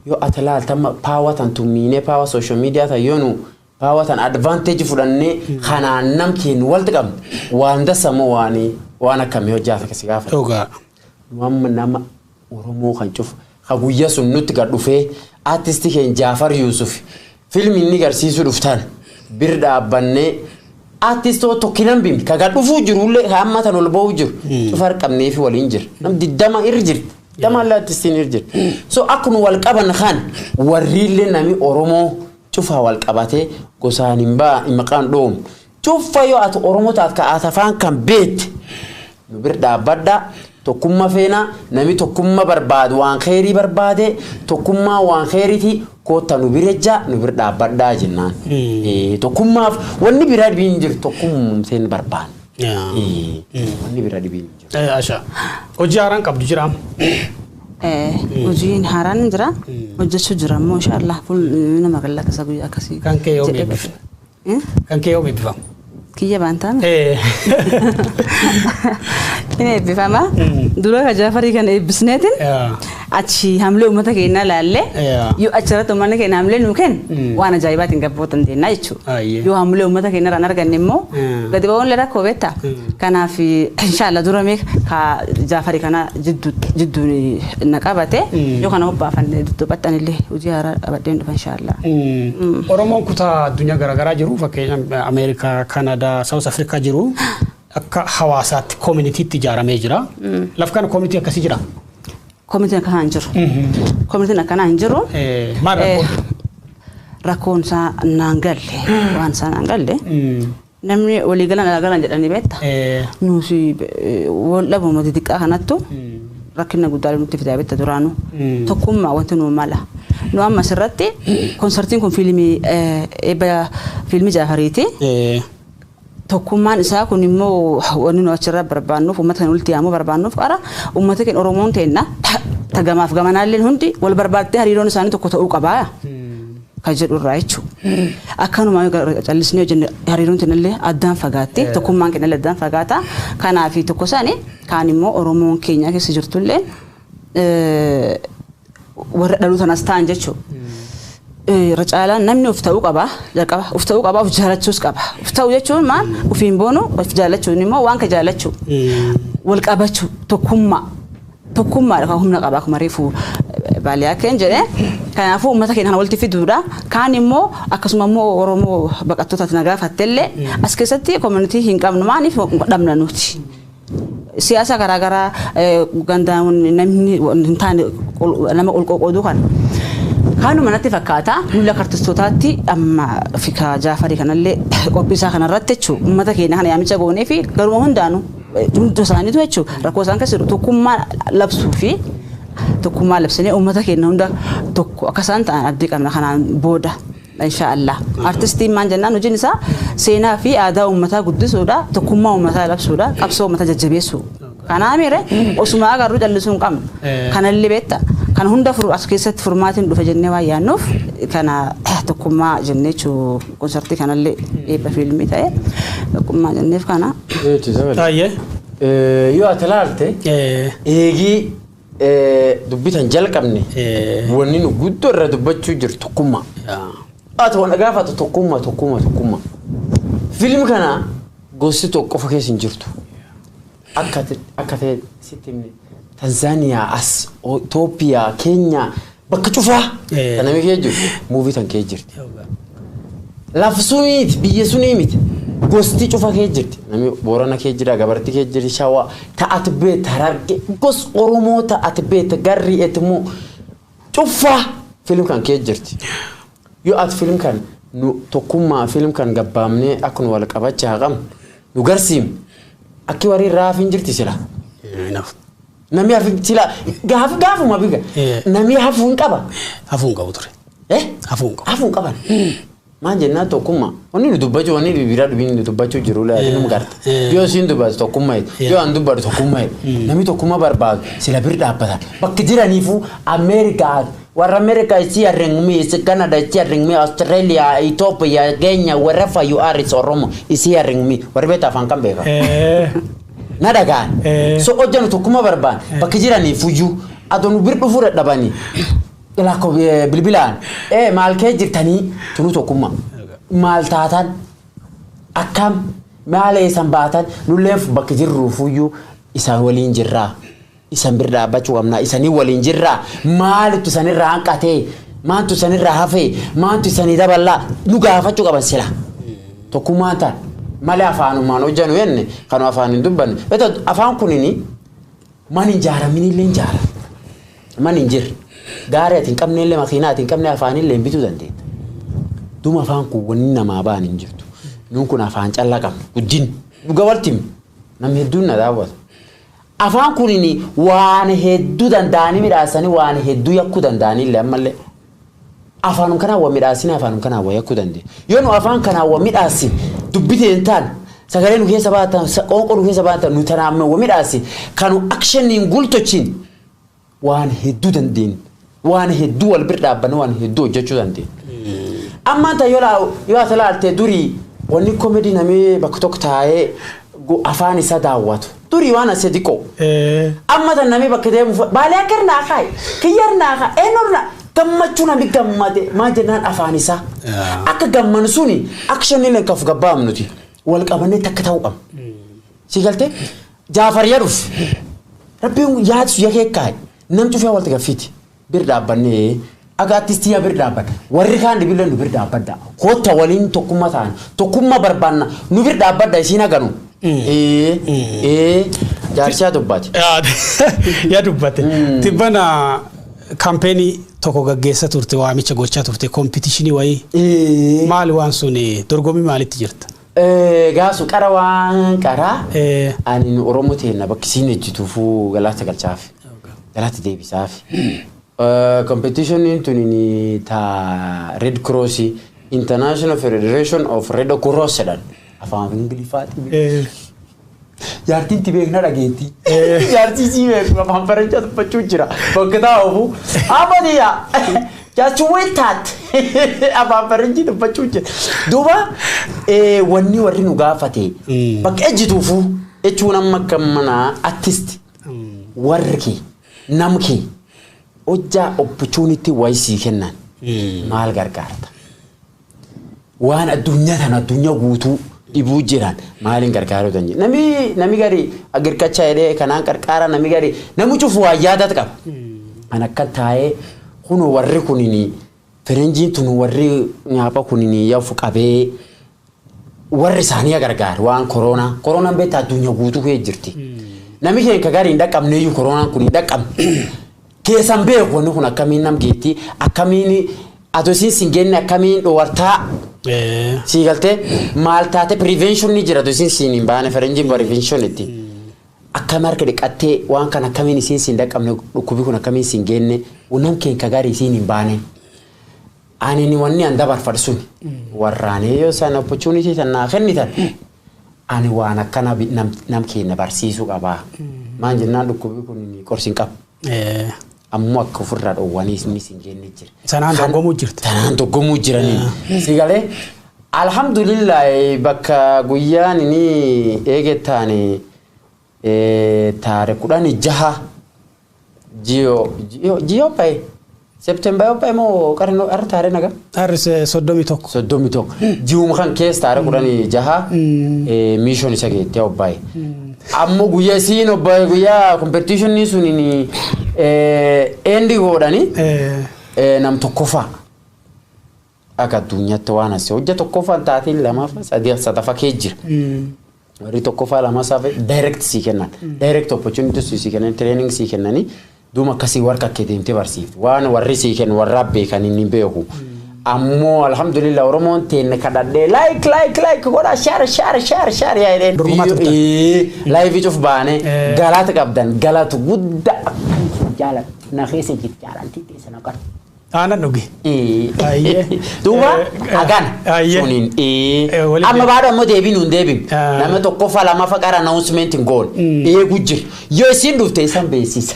Yoo ati laalte amma power tan tummiinee power social media tan yoo nu power tan advantage fudhannee kanaan nam keenya walitti qabne waan dasamoo waan akkamii hojjaa akka si gaafate. Dhugaa. Amma nama Oromoo kan cufu ka guyyaa sun nutti gad dhufee artistii keenya Jaafar Yusuf fiilmi inni garsiisuu dhuftan bir dhaabbannee artistoota tokkinan bimti ka gad dhufuu jirullee ka amma tan ol ba'uu jiru cufa harqabnee fi waliin jira nam 20 irra jirti 20 illee artistiin irra jirti so akkuma wal qaban kan warriillee nami Oromoo cufa wal qabatee gosaan hin baa maqaan dhoomu cufa yoo ati Oromoo taat ka ati afaan kan beekte nu bir dhaabbadhaa. Tokkummaa feenaa namni tokkummaa barbaadu waan kheyrii barbaade tokkummaa waan kheyriiti koota nu bira ejjaa nu bira dhaabbadhaa jennaan. Tokkummaaf wanni biraa dhibiin hin jiru tokkummaa barbaanna. Wanni biraa dhibiin hin jiru. Ashaa hojii haaraan qabdu jiraa? Hojiin haaraan jira hojjechuu jira immoo inshaallah fuul nama gallakasa guyyaa akkasii. Kan kee yoom eebbifama? Kan kee yoom eebbifama? Kiyya baantaan? Inni eebbifama. Dura ka Jaafarii kana eebbisneetiin achi hamlee uummata keenyaa laallee yoo achirratti uummanni keenya hamlee nuu kennu waan ajaa'ibaatiin gabboota deemna jechuudha. Yoo hamlee uummata keenya irraan arganne immoo gadi ba'uun rakkoo beektaa. Kanaaf inshaalla dura mee ka Jaafarii kana jidduun na qabate yoo kana hobbaafanne duddubattan illee hojii haaraa qabadheen dhufa inshaalla. Oromoon kutaa addunyaa garaagaraa jiru fakkeenyaaf Ameerikaa, Kanadaa, Saawus Afrikaa jiru akka hawaasaatti koominitiitti ijaaramee jira. Laf kana koominitii akkasii jira? Koominitiin akkanaa hin jiru. Koominitiin akkanaa hin jiru. Maal rakkoon? Rakkoon isaa naan galle waan isaa naan galle. Namni walii galan alaa galan jedhanii beekta. Nuti wal dhabuma xixiqqaa kanattu rakkina guddaa nutti fidaa beekta duraanuu. Tokkummaa wanti nu mala. Nu amma asirratti konsartiin kun fiilmii eebba fiilmii Jaafariiti. Tokkummaan isaa kun immoo wanni nu achirraa barbaannuuf uummata kana walitti yaamuu barbaannuuf qara uummata keenya Oromoon teenna tagamaaf gamanaalleen hundi wal barbaaddee hariiroon isaanii tokko ta'uu qabaa. Kan jedhu irraa jechuudha. Akkanuma callisnee hojjenne hariiroon keenyallee addaan fagaatte tokkummaan keenyallee addaan fagaata. Kanaaf tokko isaanii kaan immoo Oromoon keenya keessa jirtullee warra dhalootaan as ta'an jechuudha. Irra caalaan namni of ta'uu qaba jalqaba of ta'uu qaba of jaalachuus qaba. Of ta'uu jechuun maal ofiin boonu of jaalachuun immoo waan ka jaalachuu wal qabachuu tokkummaa tokkummaadha kan humna qaba akkuma reefu baaliyaa keen jedhee kanaafuu uummata keenya kana walitti fiduudha. Kaan immoo akkasuma immoo Oromoo baqattoota na gaafattellee as keessatti koomunitii hin qabnu maaliif dhabna nuti. Siyaasa garaagaraa gandaan namni hin taane nama ol qoqqooduu kana. Kanuma natti fakkaata nuti akka artistootaatti amma fika Jaafarii kanallee qophii isaa kanarratti jechuudha uummata keenya kana yaamicha goonee fi garuma hundaanuu hunda isaaniitu jechuudha rakkoo isaan keessa jiru tokkummaa labsuu fi tokkummaa labsinee uummata keenya hunda tokko akka isaan ta'an abdii qabna kanaan booda inshaallah. Artistiin maal jennaan hojiin isaa seenaa fi aadaa uummataa guddisuudha tokkummaa uummataa labsuudha qabsoo uummataa jajjabeessuu. Kanaa miire osuma agarru callisuu hin qabnu. Kanallee beekta. Kan hunda as keessatti furmaatiin dhufe jennee waan yaadnuuf kana tokkummaa jennee jechuun konsartii kanallee eebba fiilmii ta'e tokkummaa jenneef kana. Yoo ati ilaalte eegii dubbitan jalqabne wanni nu guddoo irra dubbachuu jiru tokkummaa. Ati waan gaafatu tokkummaa tokkummaa tokkummaa. Fiilmi kana gosti tokko qofa keessa hin jirtu. Akka ta'e sitti himne Tanzaaniyaa as Itoophiyaa Keenyaa bakka cufaa kan namni kee jiru muuvii tan kee jirti. Lafa suniiti biyya sunii miti gosti cufa kee jirti. Namni Boorana kee jira Gabartii kee jira Shawaa ta'at beekta Harargee gos Oromoo ta'at beekta Garrii etimoo cufaa fiilm kan kee jirti. Yoo ati fiilm kan nu tokkummaa fiilm kan gabbaamnee akka nu wal qabachaa qabnu nu garsiifne akki warri raafiin jirti sila. Namni hafi sila gaaf gaafuma biga namni hafuu hin qaba. Hafuu hin qabu ture. Hafuu hin qabu. Hafuu hin qaban. Maal jennaan tokkummaa wanni nu dubbachuu wanni biraa dubbiin nu dubbachuu jiru laa nu garta. Yoo isiin dubbatu tokkummaa yoo an dubbatu tokkummaa namni tokkummaa barbaadu sila bir dhaabbatan bakki jiraniifuu Ameerikaa warra Ameerikaa isii harrengumii isi Kanada isii harrengumii Australia Itoophiyaa Kenya wherever you are is Oromo isii harrengumii warri beektaa afaan kan beekaa. Na dhagaan. So hojjannu tokkummaa barbaan bakki jiraniifuyyuu adoo nu bir dhufuu dadhabanii lakkoo bilbilaan maal kee jirtanii tunuu tokkummaa maal taatan akkam maal eessan baatan nullee bakki jirruufuyyuu isaan waliin jirraa isaan bir dhaabbachuu qabnaa isanii waliin jirraa maalitu isanirraa hanqatee maaltu isanirraa hafee maaltu isanii daballaa nu gaafachuu qaban sila tokkummaan ta'an. Malee afaanumaan hojjannu jenne kan afaan hin dubbanne. Beektaa afaan kunini man hin jaaramin illee hin jaara. Man hin jirre. Gaarii ati hin qabne illee makiinaa ati hin qabne afaan illee hin bituu dandeetta. Duma afaan kun wanni namaa ba'an hin jirtu. Nuun kun afaan callaa qabna. Guddin. Dhuga walti namni hedduun na daawwata. Afaan kunini waan hedduu danda'anii midhaasanii waan hedduu yakkuu danda'anii illee ammallee. Afaan kanaa waa midhaasine afaan kanaa waa yakkuu dandeenya. Yoo nu afaan kanaa waa midhaasine dubbitee hin taane sagalee nu keessa baatan qoonqoo nu keessa baatan nu tanaan waa midhaasine kan nu akshaniin gultochiin waan hedduu dandeenya. Waan hedduu wal bira dhaabbanne waan hedduu hojjechuu dandeenya. Ammaan ta'e yoo ati ilaalte durii wanni koomedii namni bakka tokko taa'ee Afaan isa daawwatu. Durii waan asii xiqqoo. Amma tan namni bakka deemu baalee akka irnaa kaayi kiyya irnaa kaayi eenyurna gammachuu namni gammade maa jennaan afaan isaa. Akka gammanu suni akshinii leen kafu gabbaam nuti wal qabannee takka ta'uu qabna. Si galtee Jaafar yaa dhufe rabbiin yaadsu yakee kaayi nam cufee walitti gaffiiti bir dhaabbannee akka artistii yaa bir dhaabbadha warri kaan dhibillee nu bir dhaabbadha kotta waliin tokkummaa ta'an tokkummaa barbaanna nu bir dhaabbadha isiin haganu. Jaarsi yaa dubbate. Yaa dubbate. Tibbana kaampeenii tokko gaggeessa turte, waamicha gochaa turte, competition wayii. Maali waan sun, dorgommii maalitti jirta? Gaasu qara waan qaraa ani Oromoo teenna bakki isiin ejjituufuu galaata galchaaf. Galaata deebisaaf. Competitioniin tuni ta Red Cross, International Federation of Red Cross jedhan. Afaan Ingiliffaatiin. Jaartiin ti beekna dhageetti. Jaartii sii beeku afaan Faranjaa dubbachuu jira. Bakka taa'ufu. Amma jaartiin wayitaat afaan Faranjii dubbachuu jira. Duuba wanni warri nu gaafate bakka ejjituufu jechuun amma akka mana artist warri kee nam kee hojjaa opportunity wayii sii kennan maal gargaarta? Waan addunyaa tana addunyaa guutuu dhibuu jiran maaliin gargaaruu dandeenya? Nami gari agirkacha jedhee kanaan qarqaara, nami gari nami cufu waa yaadatu qaba. Kan akka taa'ee kun warri kunini firenjiin tun warri nyaapha kunini yafu qabee warri isaanii gargaar waan koronaa koronaan beektaa addunyaa guutuu kee jirti. Nami keenya ka gari hin dhaqqabneeyyuu koronaan kun hin dhaqqabne. Keessan beeku wanni kun akkamiin nam geetti, akkamiin atoo isiin sin genne, akkamiin dhowartaa. Sii galtee maal taate prevention ni jira, isiin siin hin baane faranjiin prevention itti. Akkam harka dhiqattee waan kan akkamiin isiin siin dhaqqabne, dhukkubi kun akkamiin siin genne, nam keenya ka gaarii isiin hin baane. Ani ni wanni an dabarfadhu sun warraanee yoo isaan opportunity tan naa kennitan ani waan akkana nam keenya barsiisuu qabaa. Maan jennaan dhukkubi kun qorsi hin qabu. Ammoo akka ofirraa dhoowwanii inni siin jenne jira. Sanaan dorgomuu jirti. Tanaan dorgomuu jiranii. Si galee alhamdulillah bakka guyyaan inni eegettaani taare 16 jiyo pae September yoo pae moo qarno arra taare naga? Harri 31. 31. Ji'uma kan keessa taare 16 mission isa geettee obbaa'e. Ammoo guyyaa isiin obbaa'e guyyaa competitionii sun endi godhani nam tokkoffaa. Akka addunyaatti waan asii hojja tokkoffaan taateen lamaffaa sadii sadaffaa kee jira. Warri tokkoffaa lama saafee direct sii kennan. Direct opportunity sii kennan, training sii kennanii duuma akkasii warqa akka deemtee barsiiftu. Waan warri sii kennu warra beekan inni beeku. Ammoo alhamdulillah Oromoon teenne kadhadhee like like like godha, share share share share yaa jedheen. Dorgomaa turtan. Live cuf baane galata qabdan, galatu guddaa akkan jaaladhu na keessa jirti jaalaltii teessa na qartu. Aannan dhuge. Duuba hagana suniin amma baadhu ammoo deebiin hin deebin. Nama tokkoffaa lamaffaa qara announcement hin goone eegu jira. Yoo isiin dhufte isan beeksisa.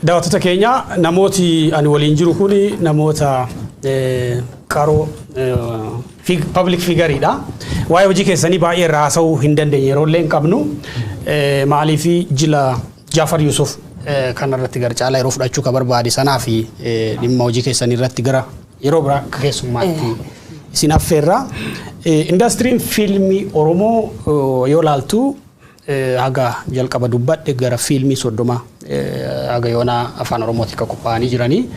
Daawwattoota keenya, namooti ani waliin jiru kuni namoota qaroo public figureidha. Waa'ee hojii keessanii baay'ee irraa haasa'uu hin dandeenye, yeroo illee hin qabnu. Maaliif jila Jaafar Yusuf kanarratti gara caalaa yeroo fudhachuu ka barbaade sanaa fi dhimma hojii keessanii irratti gara yeroo biraa akka keessummaatti isin affeerra. Indastiriin fiilmii Oromoo yoo laaltu haga jalqaba dubbadhe gara fiilmii 30 haga yoonaa afaan Oromootti kan qophaa'anii jiranii.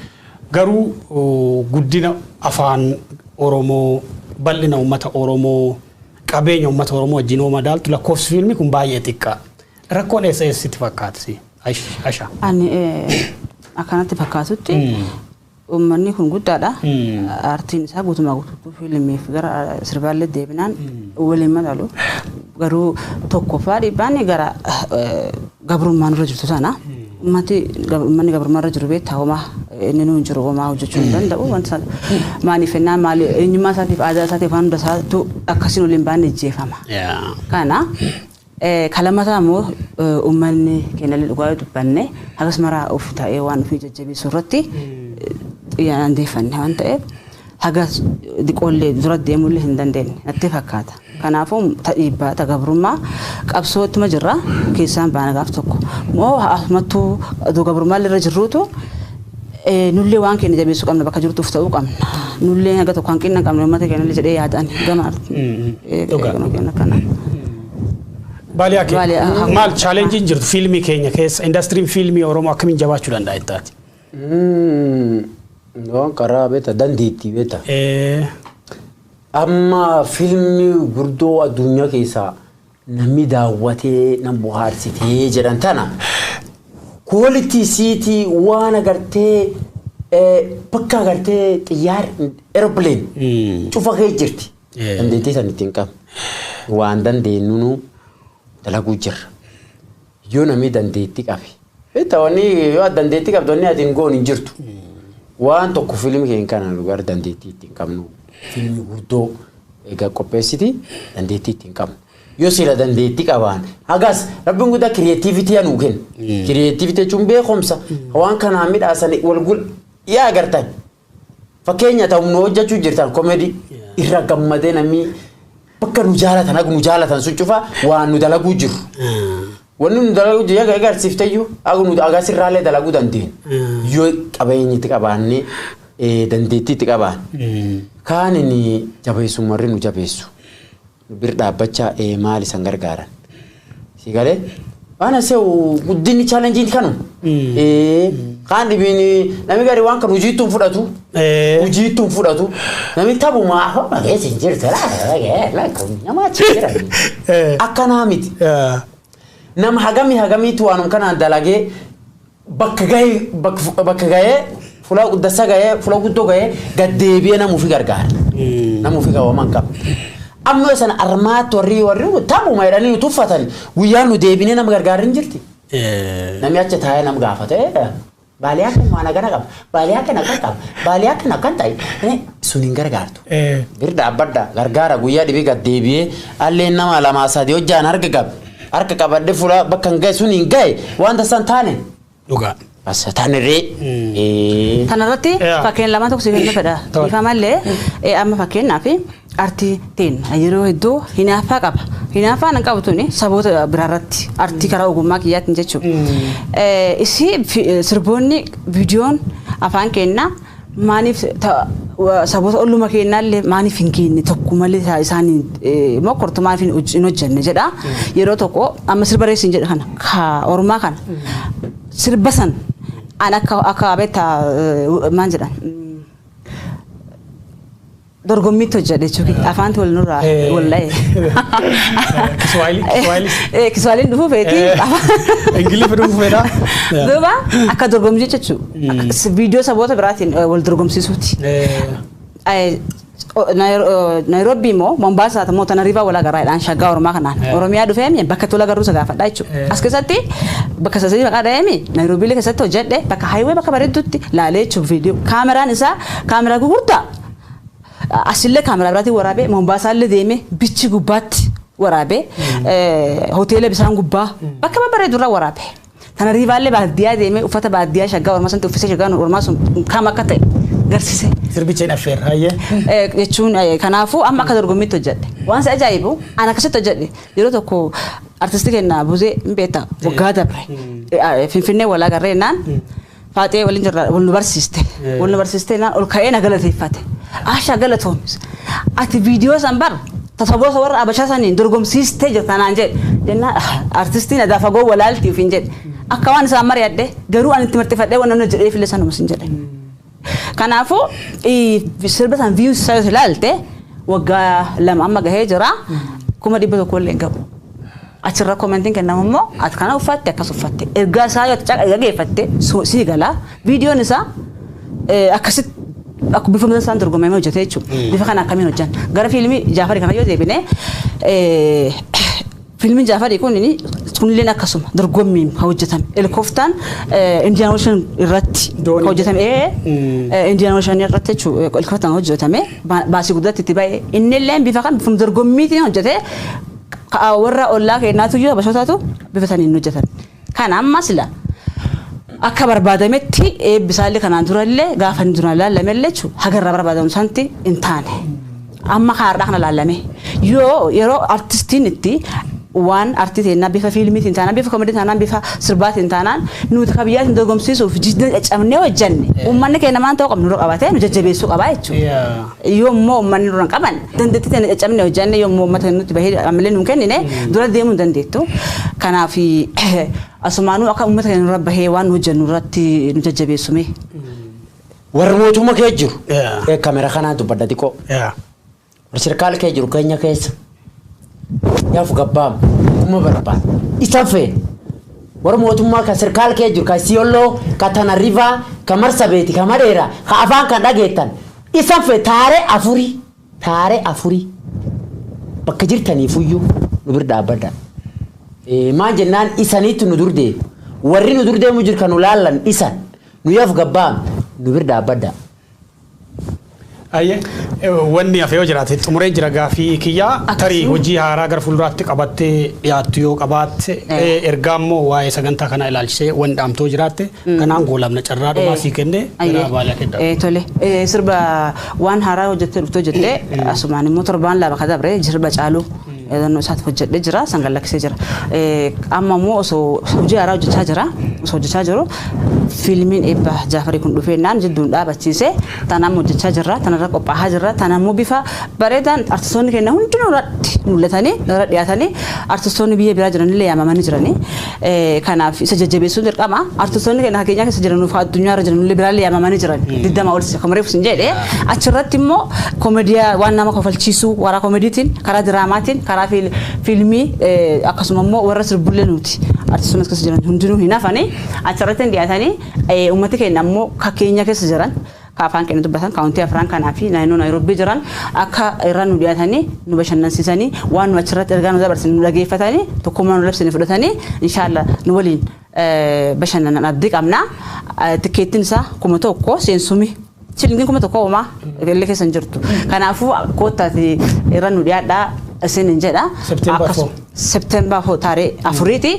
Garuu guddina afaan Oromoo, bal'ina uummata Oromoo, qabeenya uummata Oromoo wajjin yoo madaaltu lakkoofsi fiilmii kun baay'ee xiqqaa. Rakkoon eessa eessitti fakkaata? Asha. Ani akkanatti fakkaatutti uummanni kun guddaadha. Aartiin isaa guutumaa guutuutti fiilmiif gara sirbaallee deebinaan waliin madaalu. Garuu tokkoffaa dhiibbaan gara gabrummaan irra jirtu sana. Uummanni gabrummaa irra jiru beektaa homaa inni nuun jiru homaa hojjechuu hin danda'u. Wanta maaliif ennaan maali eenyummaa isaatiif aadaa isaatiif waan hunda isaatu akkasiin waliin baanne ijjeefama. Kana kalamataa immoo uummanni keenya dhugaa dubbanne hagas maraa of ta'ee waan ofii jajjabeessuu irratti xiyyaandeeffanne waan ta'eef Haga diqoollee dura deemullee hin dandeenye natti fakkaata. Kanaafuu dhiibbaa gabrummaa qabsoottuma jirra keessaan baana gaaf tokko. Moo asumattuu gabrummaa irra jirruutu nullee waan keenya jabeessuu qabna bakka jirtuuf ta'uu qabna. Nullee haga tokko hanqina qabna uummata keenya jedhee yaadaan gama kana. Baaliyaa maal chaalenjiin jirtu fiilmii keenya keessa indastiriin fiilmii Oromoo akkamiin jabaachuu danda'a jettaati? Waan karaa beekta dandeettii beekta. Amma fiilmii guddoo addunyaa keessaa namni daawwatee nam bohaarsitee jedhan tana quality siitii waan agartee bakka agartee xiyyaarri aeroplane cufa kee jirti. Dandeettii san ittiin qabna. Waan dandeenyu dalaguu jirra. Yoo namni dandeettii qabe. Beekta wanni yoo dandeettii qabdu wanni ati hin goone hin jirtu. Waan tokko fiilmii keenya kana dhugaa dandeettii ittiin qabnu. Fiilmii guddoo egaa qopheessiti dandeettii ittiin qabnu. Yoo sila dandeettii qabaan hagas rabbiin guddaa kireetiivitii anuu kenna. Kireetiivitii jechuun beekumsa waan kanaan midhaasan wal gul yaa agartan. Fakkeenya ta'u nu hojjechuu jirtan koomedii irra gammadee namni bakka nu jaalatan haga nu jaalatan sun cufa waan nu dalaguu jiru. Wanni nu dalaguu jiru egaa agarsiifteyyuu haga nu agas irraallee dalaguu dandeenya. Yoo qabeenya itti qabaannee dandeettii itti qabaan. Kaan inni jabeessu warri nu jabeessu. Bir dhaabbachaa maal isaan gargaaran. Si galee waan asee guddinni chaalenjiin kanu. Kaan dhibiin namni gaarii waan kan hojiitti hin fudhatu. Hojiitti hin fudhatu. Namni taphumaa homa keessa hin jirtu nama achi jira. Akkanaa miti. Nama hagamii hagamiitu waanum kanaan dalagee bakka gahee fuula dasa gahee fuula guddoo gahee gaddeebi'ee nama ofii gargaara. Nama ofii qabaman qaba. Amma sana armaatti warri taphuma jedhanii nu tuffatan guyyaa nu deebinee nama gargaarri hin jirti. Namni achi taa'ee nama gaafate baaliyaa kan waan akkana qaba baaliyaa kan akkan qaba baaliyaa kan akkan ta'e sun hin gargaartu. Bir dhaabbadha gargaara guyyaa dhibii gaddeebi'ee allee nama lamaa sadii hojjaan harka qaba. Harka qabadde fuula bakka hin gahe sun hin gahe waan tasan taane. Dhugaa. Bas taanirree. Kanarratti fakkeen lama tokko si kennu fedha. Ifa malee amma fakkeenyaaf artii teen yeroo hedduu hinaaffaa qaba. Hinaaffaa nan qabu tuni saboota biraarratti artii karaa ogummaa kiyyaatiin jechuudha. Isii sirboonni viidiyoon afaan keenyaa maaniif saboota olluma keenyaallee maaniif hin kenne tokko malee isaan mokortu maaniif hin hojjenne jedha. Yeroo tokko amma sirba reessiin jedha kana ka ormaa kana sirba san an akka beektaa maal jedhan dorgommiitti hojjedhe jechuudha. Afaan wal nurraa wal dha'e. Kiswaahili. Kiswaahiliin dhufuu feeti. Ingiliffi dhufuu fedha. Duuba akka dorgomsii jechuudha. Viidiyoo saboota biraatiin wal dorgomsiisuuti. Naayiroobii immoo Mombaasaa immoo Tanariivaa wal agarraadhaan shaggaa Oromaa kanaan. Oromiyaa dhufee bakka tola garuu isa gaafadha jechuudha. As keessatti bakka sassabii maqaa dha'eemi Naayiroobii keessatti hojjedhe bakka haayiwee bakka bareeddutti laalee jechuudha viidiyoo. Kaameraan isaa kaameraa gurguddaa. Asillee kaameraa biraatiin waraabee Mombaasaa illee deemee bichi gubbaatti waraabee hoteela bishaan gubbaa bakka babbareedurraa waraabee. Tanariivaallee baadiyyaa deemee uffata baadiyyaa shaggaa Oromaa sanatti uffisee shaggaa Oromaa sun kam akka ta'e garsiise. Sirbicha hin affeerra hayyee. Jechuun kanaafuu amma akka dorgommiitti hojjedhe. Waan si ajaa'ibu an akkasitti hojjedhe yeroo tokko artistii keenya Buzee hin beektaa waggaa dabre Finfinnee wal agarree naan Faaxee waliin jirra wal nu barsiiste. Wal nu barsiiste naan ol ka'ee na galateeffate. Ashaa galatoomis. Ati viidiyoo san bar tasaboota warra Abashaa saniin dorgomsiistee jirta naan jedhe. Jennaan artistiin adaa fagoo walaalti ofiin jedhe. Akka waan isaan mari'adhe garuu ani itti martifadhee waan namni jedhee fillee sanuma sin jedhe. Kanaafuu sirba san views isaa yoo ilaalte waggaa 2 amma gahee jira 100,000 illee hin qabu. Achirra koomentiin kennamu immoo ati kana uffatte akkas uffatte ergaa isaa yoo dhageeffatte sii gala viidiyoon isaa akkasitti akka bifa isaan dorgomamee hojjete jechuudha. Bifa kana akkamiin hojjan gara fiilmii Jaafarii kana yoo deebine fiilmiin Jaafarii kun kunilleen akkasuma dorgommiin hojjetame. Helikooftaan Indian Ocean irratti hojjetame. Indian Ocean irratti jechuudha helikooftaan hojjetame baasii guddaatti itti ba'e innilleen bifa kan bifuma dorgommiitiin hojjete warra ollaa keenyaatu iyyuu habashootaatu bifa saniin hojjetan. Kana amma sila Akka barbaadametti eebbisaallee kanaan durallee gaafa inni duraan laallamellee jechuudha hagarraa barbaadamu santi hin taane. Amma kaarraa kana laallame yoo yeroo artistiin itti waan artii teennaa bifa fiilmiitiin taanaan bifa komediin taanaan bifa sirbaatiin taanaan nuti ka biyyaatiin dorgomsiisuuf jidda caccabnee hojjenne uummanni keenya maan ta'uu qabnu nurra qabatee nu jajjabeessuu qabaa jechuudha. Yoo immoo uummanni nurra hin qaban dandeettii teenya caccabnee hojjenne yoo immoo uummata nutti bahee ammallee nu hin kennine dura deemuu hin dandeettu. Kanaaf asumaanuu akka uummata keenya nurra bahee waan nu hojjennu irratti nu jajjabeessume. Warri mootummaa kee jiru. Kamera kanaan dubbadha xiqqoo. Warri sirkaala kee jiru keenya keessa. Yaafu gabbaam kuma barbaada. Isa fee warri mootummaa kan sirkaala kee jiru kan Siyolloo kan Tana River kan Marsabeeti kan Madeera kan afaan kan dhageettan. Isa fee taaree afurii bakka jirtaniifuyyuu nu bira dhaabbadha. Maal jennaan isaniitti nu dur deemu. Warri nu dur deemu jiru kan nu laallan isan nu yaafu gabbaam nu bira dhaabbadha. Ayyee wanni hafee yoo jiraate xumureen jira gaafii kiyyaa tarii hojii haaraa gara fuulduraatti qabattee dhiyaattu yoo qabaatte ergaa immoo waa'ee sagantaa kanaa ilaalchisee wanni dhaamtoo jiraatte kanaan goolamna carraa dhumaa sii kennee gara baalaa kenna. Tole sirba waan haaraa hojjettee dhuftoo jettee asumaan immoo torbaan lama ka dabre sirba caaluu yaadannoo isaatti hojjedhee jira san lakkisee jira. Amma immoo osoo hojii haaraa hojjechaa jira osoo hojjechaa jiru fiilmiin eebba Jaafarii kun dhufeennaan jidduun dhaabachiise tanaan hojjechaa jirra tanarra qophaa'aa jirra tanaan immoo bifa bareedaan artistoonni keenya hundinuu irratti mul'atanii irra dhiyaatanii artistoonni biyya biraa jiranillee yaamamanii jiranii. Kanaaf isa jajjabeessuun dirqama artistoonni keenya keenyaa keessa jiranuuf addunyaa irra jiranillee biraallee yaamamanii jiran 20 ol akkuma reefu sin jedhe achirratti immoo koomediyaa waan nama kofalchiisuu karaa koomediitiin karaa diraamaatiin karaa fiilmii akkasuma immoo warra sirbullee nuti artistoonni as keessa jiran hundinuu hin hafanii achirratti hin dhiyaatanii uummati keenya immoo ka keenya keessa jiran ka afaan keenya dubbatan kaawuntii afran kanaa fi naannoo Naayiroobii jiran akka irra nu dhiyaatanii nu bashannansiisanii waan nu achirratti ergaa nu dabarsan nu dhageeffatanii tokkummaa nu labsanii fudhatanii inshaalla nu waliin bashannanan abdii qabna. Tikkeettiin isaa 1000 seensumi shilingin 1000 homaa illee keessa hin jirtu. Kanaafuu koottaati irra nu dhiyaadhaa isin hin jedha. September 4 taaree afuriiti.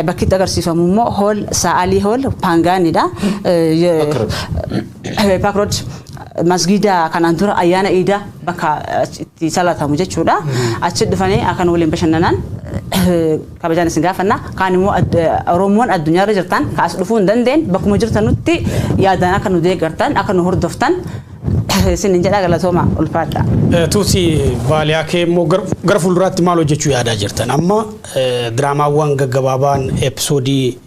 Bakki itti agarsiifamu immoo hool Sa'aalii hool Paangaanidha. Park Road masgida kanaan dura ayyaana iidaa bakka itti salatamu jechuudha. Achi dhufanii akkan waliin bashannanan kabajaan isin gaafanna. Kaan immoo Oromoon addunyaarra jirtan kaas dhufuu hin dandeenye bakkuma jirtanutti yaadaan akka nu deeggartan akka nu hordoftan isin hin jedhaa galatooma ulfaadha. Tuuti baaliyaa kee immoo gara fuulduraatti maal hojjechuu yaadaa jirtan? Amma diraamaawwan gaggabaabaan episoodii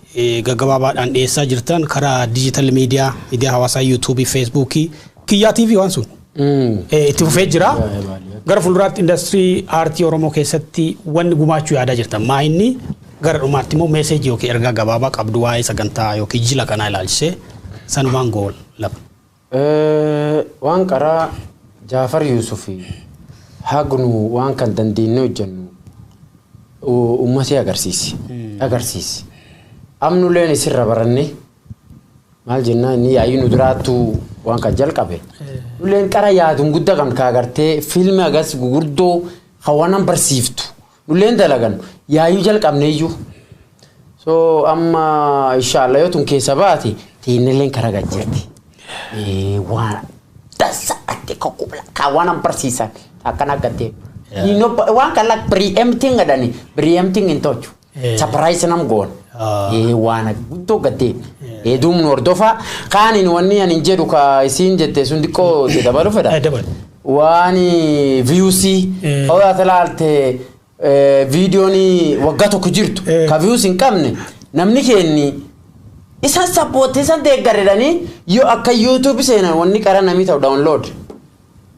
gaggabaabaadhaan dhiyeessaa jirtan karaa diijitaal miidiyaa, miidiyaa hawaasaa yuutuubii, feesbuukii, kiyyaa TV waan sun itti fufee jira. Gara fuulduraatti indastirii aartii Oromoo keessatti wanni gumaachuu yaadaa jirtan maa inni gara dhumaatti immoo meeseejii yookiin ergaa gabaabaa qabdu waa'ee sagantaa yookiin jila kanaa ilaalchisee sanumaan gool laba. Waan karaa Jaafar Yuusuf hagnu waan kan dandeenye hojjennu uummatee agarsiisi. Amnulleen isirra baranne maal jennaan inni yaa'ii nu duraattu waan kan jalqabe. Nulleen qara yaaduun guddaa kan kaagartee fiilmi agas gurguddoo hawaanan barsiiftu. Nulleen dalagan yaa'ii jalqabne iyyuu. So amma inshallah yoo tun keessa baate tiinilleen karaa gajjeerti. Waan dasa ati kokubla kawanan barsiisan akkana gaddee. Waan kan lak preempting gadani preempting hin tolchu. Surprise nam goon. Waan guddoo gaddee. Duumnu hordofa kaanin wanni ani jedhu ka isiin jette sun xiqqoo dabalu fedha. Waan viewsii odaa talaalte viidiyoon waggaa tokko jirtu ka views hin qabne namni keenni isan support isan deeggaredhanii yoo akka YouTube seenan wanni qara namii ta'u download.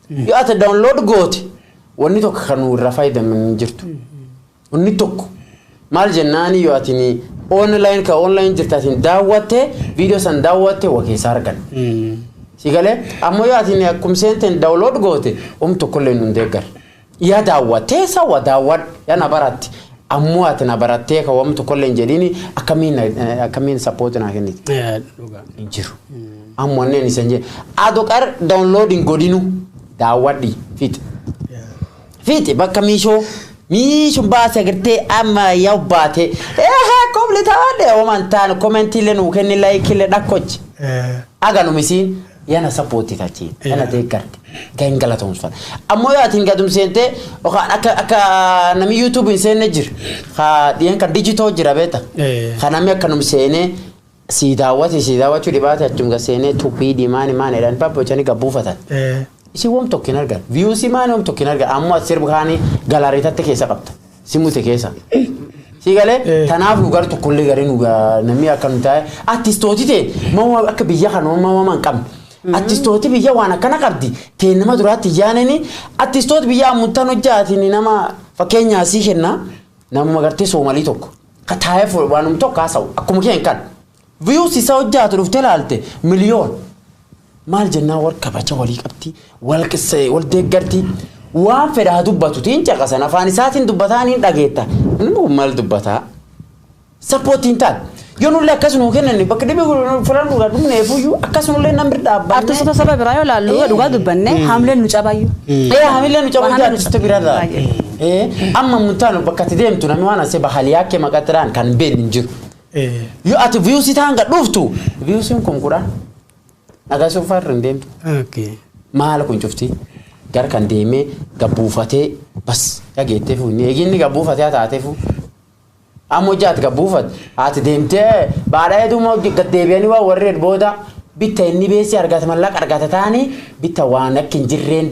Yoo ati download goote wanni tokko kan irraa fayyadaman hin jirtu. Wanni tokko maal jennaani yoo ati online ka online jirta atiin daawwatte viidiyoo san daawwatte waa keessaa argan. Si galee ammoo yoo ati akkum seenteen download goote tokkollee nun deeggar. Yaa daawwattee sawa daawwadhu yaa na baratti. Ammoo ati na barattee ka waan tokkollee hin jedhiini akkamiin support naa kenniti. Hin jiru. Ammoo anneen isan jedhe adoo qar download hin godhinu daawwadhi fiixi. Fiixi bakka miishoo miishuun baase agartee amma yaa baate kobla Fuulli taa'ee ooman taane comment illee nuu kenni, like illee dhakkochi. Aganumisiin yana support tachiin yana deeggarti gahin galatoomsfan. Ammoo yoo atiin gadum seentee yookaan akka namni YouTube hin seenne jira, ka dhiyeen kan digital jira beekta, ka namni akkanum seenee sii daawwate, sii daawwachuu dhibaate, achum ga seenee tuppii diimaan maan jedhan babbochanii gabbuufatan. Isin woom tokko hin argan, views maani woom tokko hin argan. Ammoo ati sirba kaanii gallery tatte keessa qabda, simute keessa. Si galee tanaaf nu gara tokkollee garii nu namni akka nu taa'e artistooti ta'e mama akka biyya kana mama hin qabne. Artistooti biyya waan akkana qabdi ta'e nama duraatti yaanani. Artistooti biyya ammuntaan hojjaatiin nama fakkeenyaa sii kenna, namuma gartee Soomalii tokko ka taa'ee waanum tokko haasa'u akkuma keen kan views isaa hojjaatu dhuftee laalte miliyoon. Maal jennaan, wal kabaja walii qabdi, wal qissee wal deeggarti, waan fedhaa dubbatu tiin caqasan, afaan isaatiin dubbataa niin dhageetta. Inni kun maal dubbataa supportiin taate yoo nullee akkas nuu kennan bakka dhibee filan dhugaa dhumneefuyyuu akkasunullee namni dhaabbanne. Artistoota saba biraa yoo ilaallu, dhugaa dubbanne, haamileen nu cabayyuu. Haamileen nu cabayyuu artistoota biraarraa. Amma muntaanu bakka ati deemtu namni waan asee bahaliyaa kee maqatiraan kan hin beekne hin jiru. Yoo ati views ta'an gad dhuftu, viewsiin kun 10 nagaa soofaa irra hin deemtu. Maal kun cufti gara kan deemee gabbuufatee bas dhageettee fuunni eeginni gabbuufatee haa taateefu. Amma hojii ati gabbuufat ati deemtee baadhaa hedduu gad deebi'anii waan warri booda bitta inni beessi argata, mallaqa argata taanii bitta waan akka hin jirreen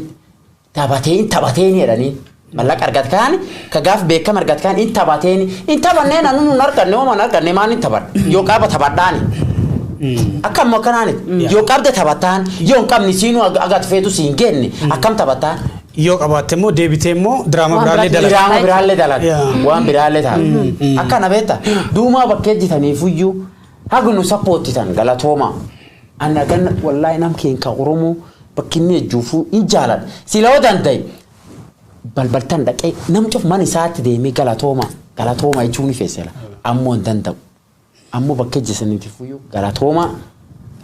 taphateen taphateen jedhanii. Mallaqa argata kaan ka gaaf beekama argata kaan hin taphateen hin taphanneen anu nun arganne hooma hin arganne maan hin taphadha yoo qaba taphadhaani. Akka ammoo akkanaani yoo qabda taphataan, yoo hin qabne siinuu agat feetu siin kenne akkam taphataan. Yoo qabaatte immoo deebitee immoo diraama biraallee dalaga. Diraama biraallee dalaga. Waan biraallee ta'a. Akkana beekta duumaa bakkee jitaniifuyyuu haga nu supportitan galatooma. Anna ganna wallaahi nam keen ka Oromoo bakki inni ejjuufuu hin jaaladha. Sila yoo danda'e balbaltan dhaqee nam cuf mana isaatti deemee galatooma galatooma jechuun ni feesela. Ammoo hin danda'u. Ammoo bakka ejjisaniitifuyyuu galatooma,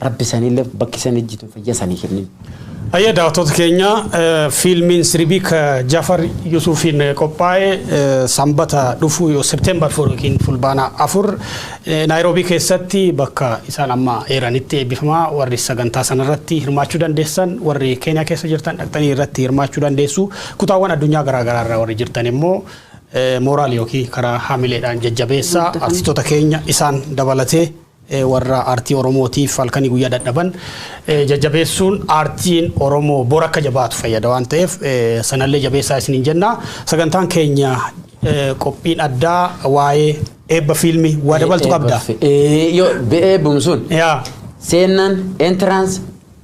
rabbi sanillee bakki isan ejjitu fayya sanii kennin. Ayya, daawwattoota keenya, fiilmiin sirbii ka Jafar Yusufiin qophaa'e sanbata dhufu yoo September 4 yookiin Fulbaana 4 Naayiroobii keessatti bakka isaan amma eeranitti eebbifamaa. Warri sagantaa sanarratti hirmaachuu dandeessan, warri Keeniyaa keessa jirtan dhaqxanii irratti hirmaachuu dandeessu. Kutaawwan addunyaa garaagaraa irraa warri jirtan immoo moral yookiin karaa haamileedhaan jajjabeessaa artistoota keenya isaan dabalatee warra aartii Oromootiif halkanii guyyaa dadhaban jajjabeessuun aartiin Oromoo bora akka jabaatu fayyada waan ta'eef sanallee jabeessaa isiniin jenna. Sagantaan keenya qophiin addaa waa'ee eebba fiilmii waa dabaltu qabda. Yoo eebbum sun seennan entrance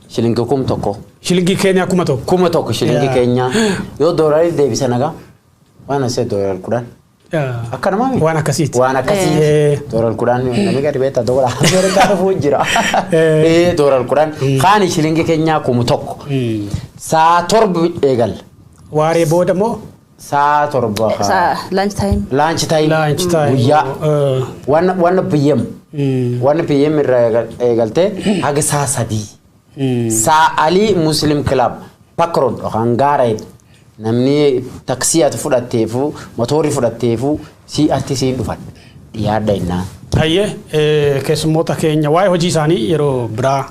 shilingi 1000. Shilingii keenya 1000. 1000 shilingii keenya yoo doolarii deebisan nagaa waan asee doolar 10. Akka namaa miti. Waan akkasiiti. Waan akkasiiti. Doolar 10 namni gadi beektaa doolar Ameerikaa dhufuu jira. Doolar 10 kaani shilingii keenyaa 1000. Saa 7 eegalla. Waaree booda moo? Saa 7. Lunch time. Lunch time. Lunch time. Guyyaa. 1 PM. 1 PM irraa eegaltee haga saa 3. Saa Alii Muslim Club Park Road yookaan Gaara, namni taksii ati fudhatteefu motoorri fudhatteefu si atti siin dhufan dhiyaadha innaa. Hayyee, keessummoota keenya waa'ee hojii isaanii yeroo biraa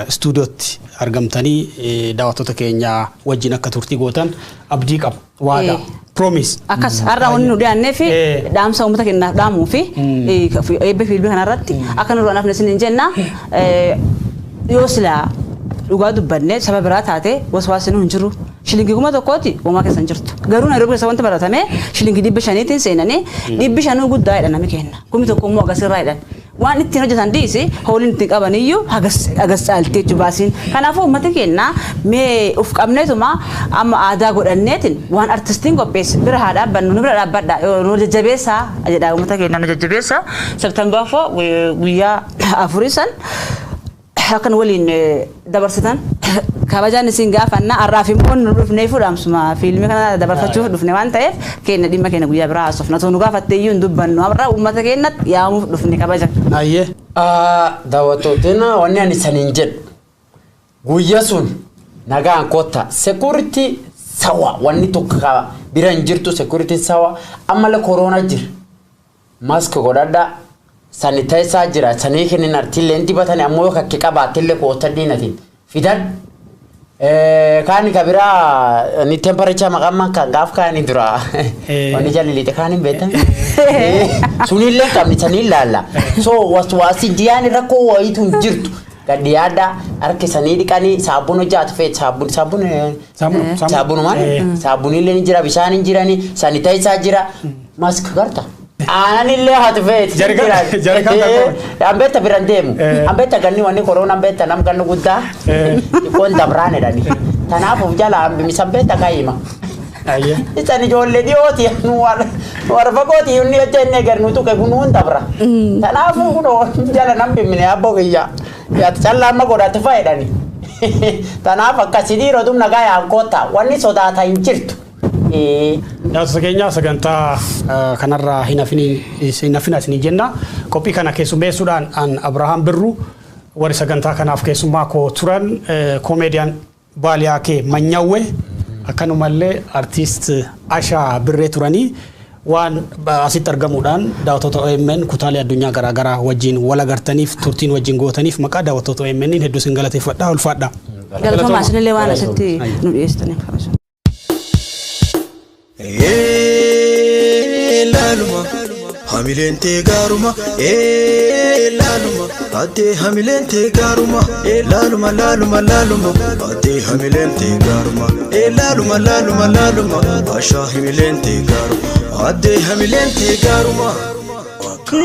istuudiyootti argamtanii daawwattoota keenya wajjin akka turtii gootan abdii qaba. Waadaa. Promise. Akkas har'a wanni nu dhiyaannee fi dhaamsa uummata keenyaaf dhaamuu fi eebba fiilmii kanarratti akka nu duraan hafne isiniin jenna. Yoo silaa dhugaa dubbanne saba biraa taate waswaasni hin jiru. Shilingii 1000ti homaa keessa hin jirtu. Garuu Naayiroobii keessa wanti baratame shilingii 500tiin seenanii 500 guddaa jedha namni kenna. 1000 immoo agasirraa jedhan. Waan ittiin hojjetan dhiisi, hooliin ittiin qaban iyyuu hagas hagas caaltee jechuu baasiin. Kanaafuu uummati keenya mee uf qabneetuma amma aadaa godhanneetiin waan artistiin qopheesse bira haa dhaabbannu, nu bira dhaabbadha, nu jajjabeessaa jedha uummata keenya, nu jajjabeessaa. September 4 guyyaa afurii san akkan waliin dabarsitan kabajaan isin gaafanna. Har'aaf immoo nu dhufnee fuudhamsuma fiilmii kana dabarfachuuf dhufne waan ta'eef keenya dhimma keenya guyyaa biraa haasofna. Otoo nu gaafatte iyyuu hin dubbannu, har'a uummata keenyatti yaamuuf dhufne kabaja. Ayyee. Daawwattootiin, wanni ani saniin jedhu guyya sun nagaan kotta, security sawa, wanni tokko bira hin jirtu, security sawa. Ammallee corona jira, mask godhadhaa. Sanitizer jira sanii kennin artillee dibatani ammoo kakke qabaattillee kootadhii natin fidan. Kaani kabiraa ni temperature maqamman kan gaaf kaani dura. Wanni jalli kaan hin beektan. Sunillee qabni sanii laalla. So waswaasi jiyaan rakkoo wayiitu hin jirtu. Gadi yaada harka sanii dhiqanii saabuun hojjaatu feet saabuun saabuun saabunumaan saabunillee ni jira bishaan hin jirani sanitizer jira mask garta. Aananillee haati feet. Ambetta biran deemu. Ambetta ganni wanni korona ambetta nam gannu guddaa. Xiqqoon dabraan jedhani. Tanaaf of jala hambimisan beekta kaayima. Isaan ijoollee dhiyooti nu warra fagooti inni hojjenne gar nu tuqe kun hun dabra. Kanaafuu kunoo jala nam bimmine abboo kiyya. Yaati callaa amma godhate fayyadani. Tanaaf akkasii dhiiroo dumna gaayaan koota wanni sodaata hin jirtu. Daawwattoota keenya sagantaa kanarraa hin hafina isinii jenna. Qophii kana keessummeessuudhaan an Abrahaam Birru warri sagantaa kanaaf keessummaa koo turan koomeediyaan Baaliyaakee Manyawwe akkanumallee artiist Ashaa Birree turanii waan asitti argamuudhaan daawwattoota OMN kutaalee addunyaa garaagaraa wajjin wal agartaniif turtiin wajjin gootaniif maqaa daawwattoota OMN hedduu isin galateeffadha ulfaadha. Galatoomaa isinillee waan asitti nu dhiyeessitaniif. Laaluma hamileen tee gaaruma laaluma addee hamileen tee gaaruma laaluma laaluma laaluma addee hamileen tee gaaruma laaluma laaluma laaluma ashaa hamileen tee gaaruma addee hamileen tee gaaruma.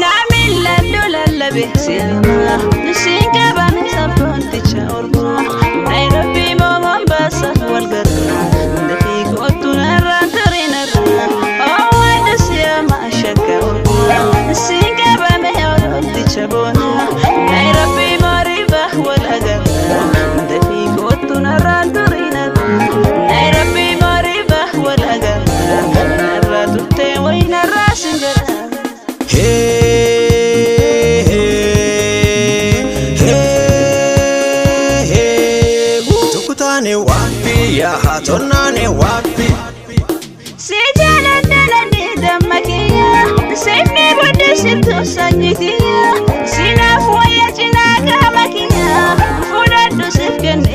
Nami lallu lallabe silma siin qabame sabboonticha ormaa Nairobi moo Mombasa wal gargaara dafii kootu narraan tarii narraa Oowwan siyaama shakka ormaa siin qabame ololticha boonaa Nairobi moo riba wal agarra dafii kootu narraan tarii narraa Nairobi moo riba wal agarra narraa turtee wayi narraa sin jedha. Hey, hey, hey, hey. Tukutane wapi ya hatonane wapi? Si jaaladhalani damma kiyya sifni guddisitu sanyii kiyya sinaaf wayya cinaa qaama kiyya fudhadhu sif kenne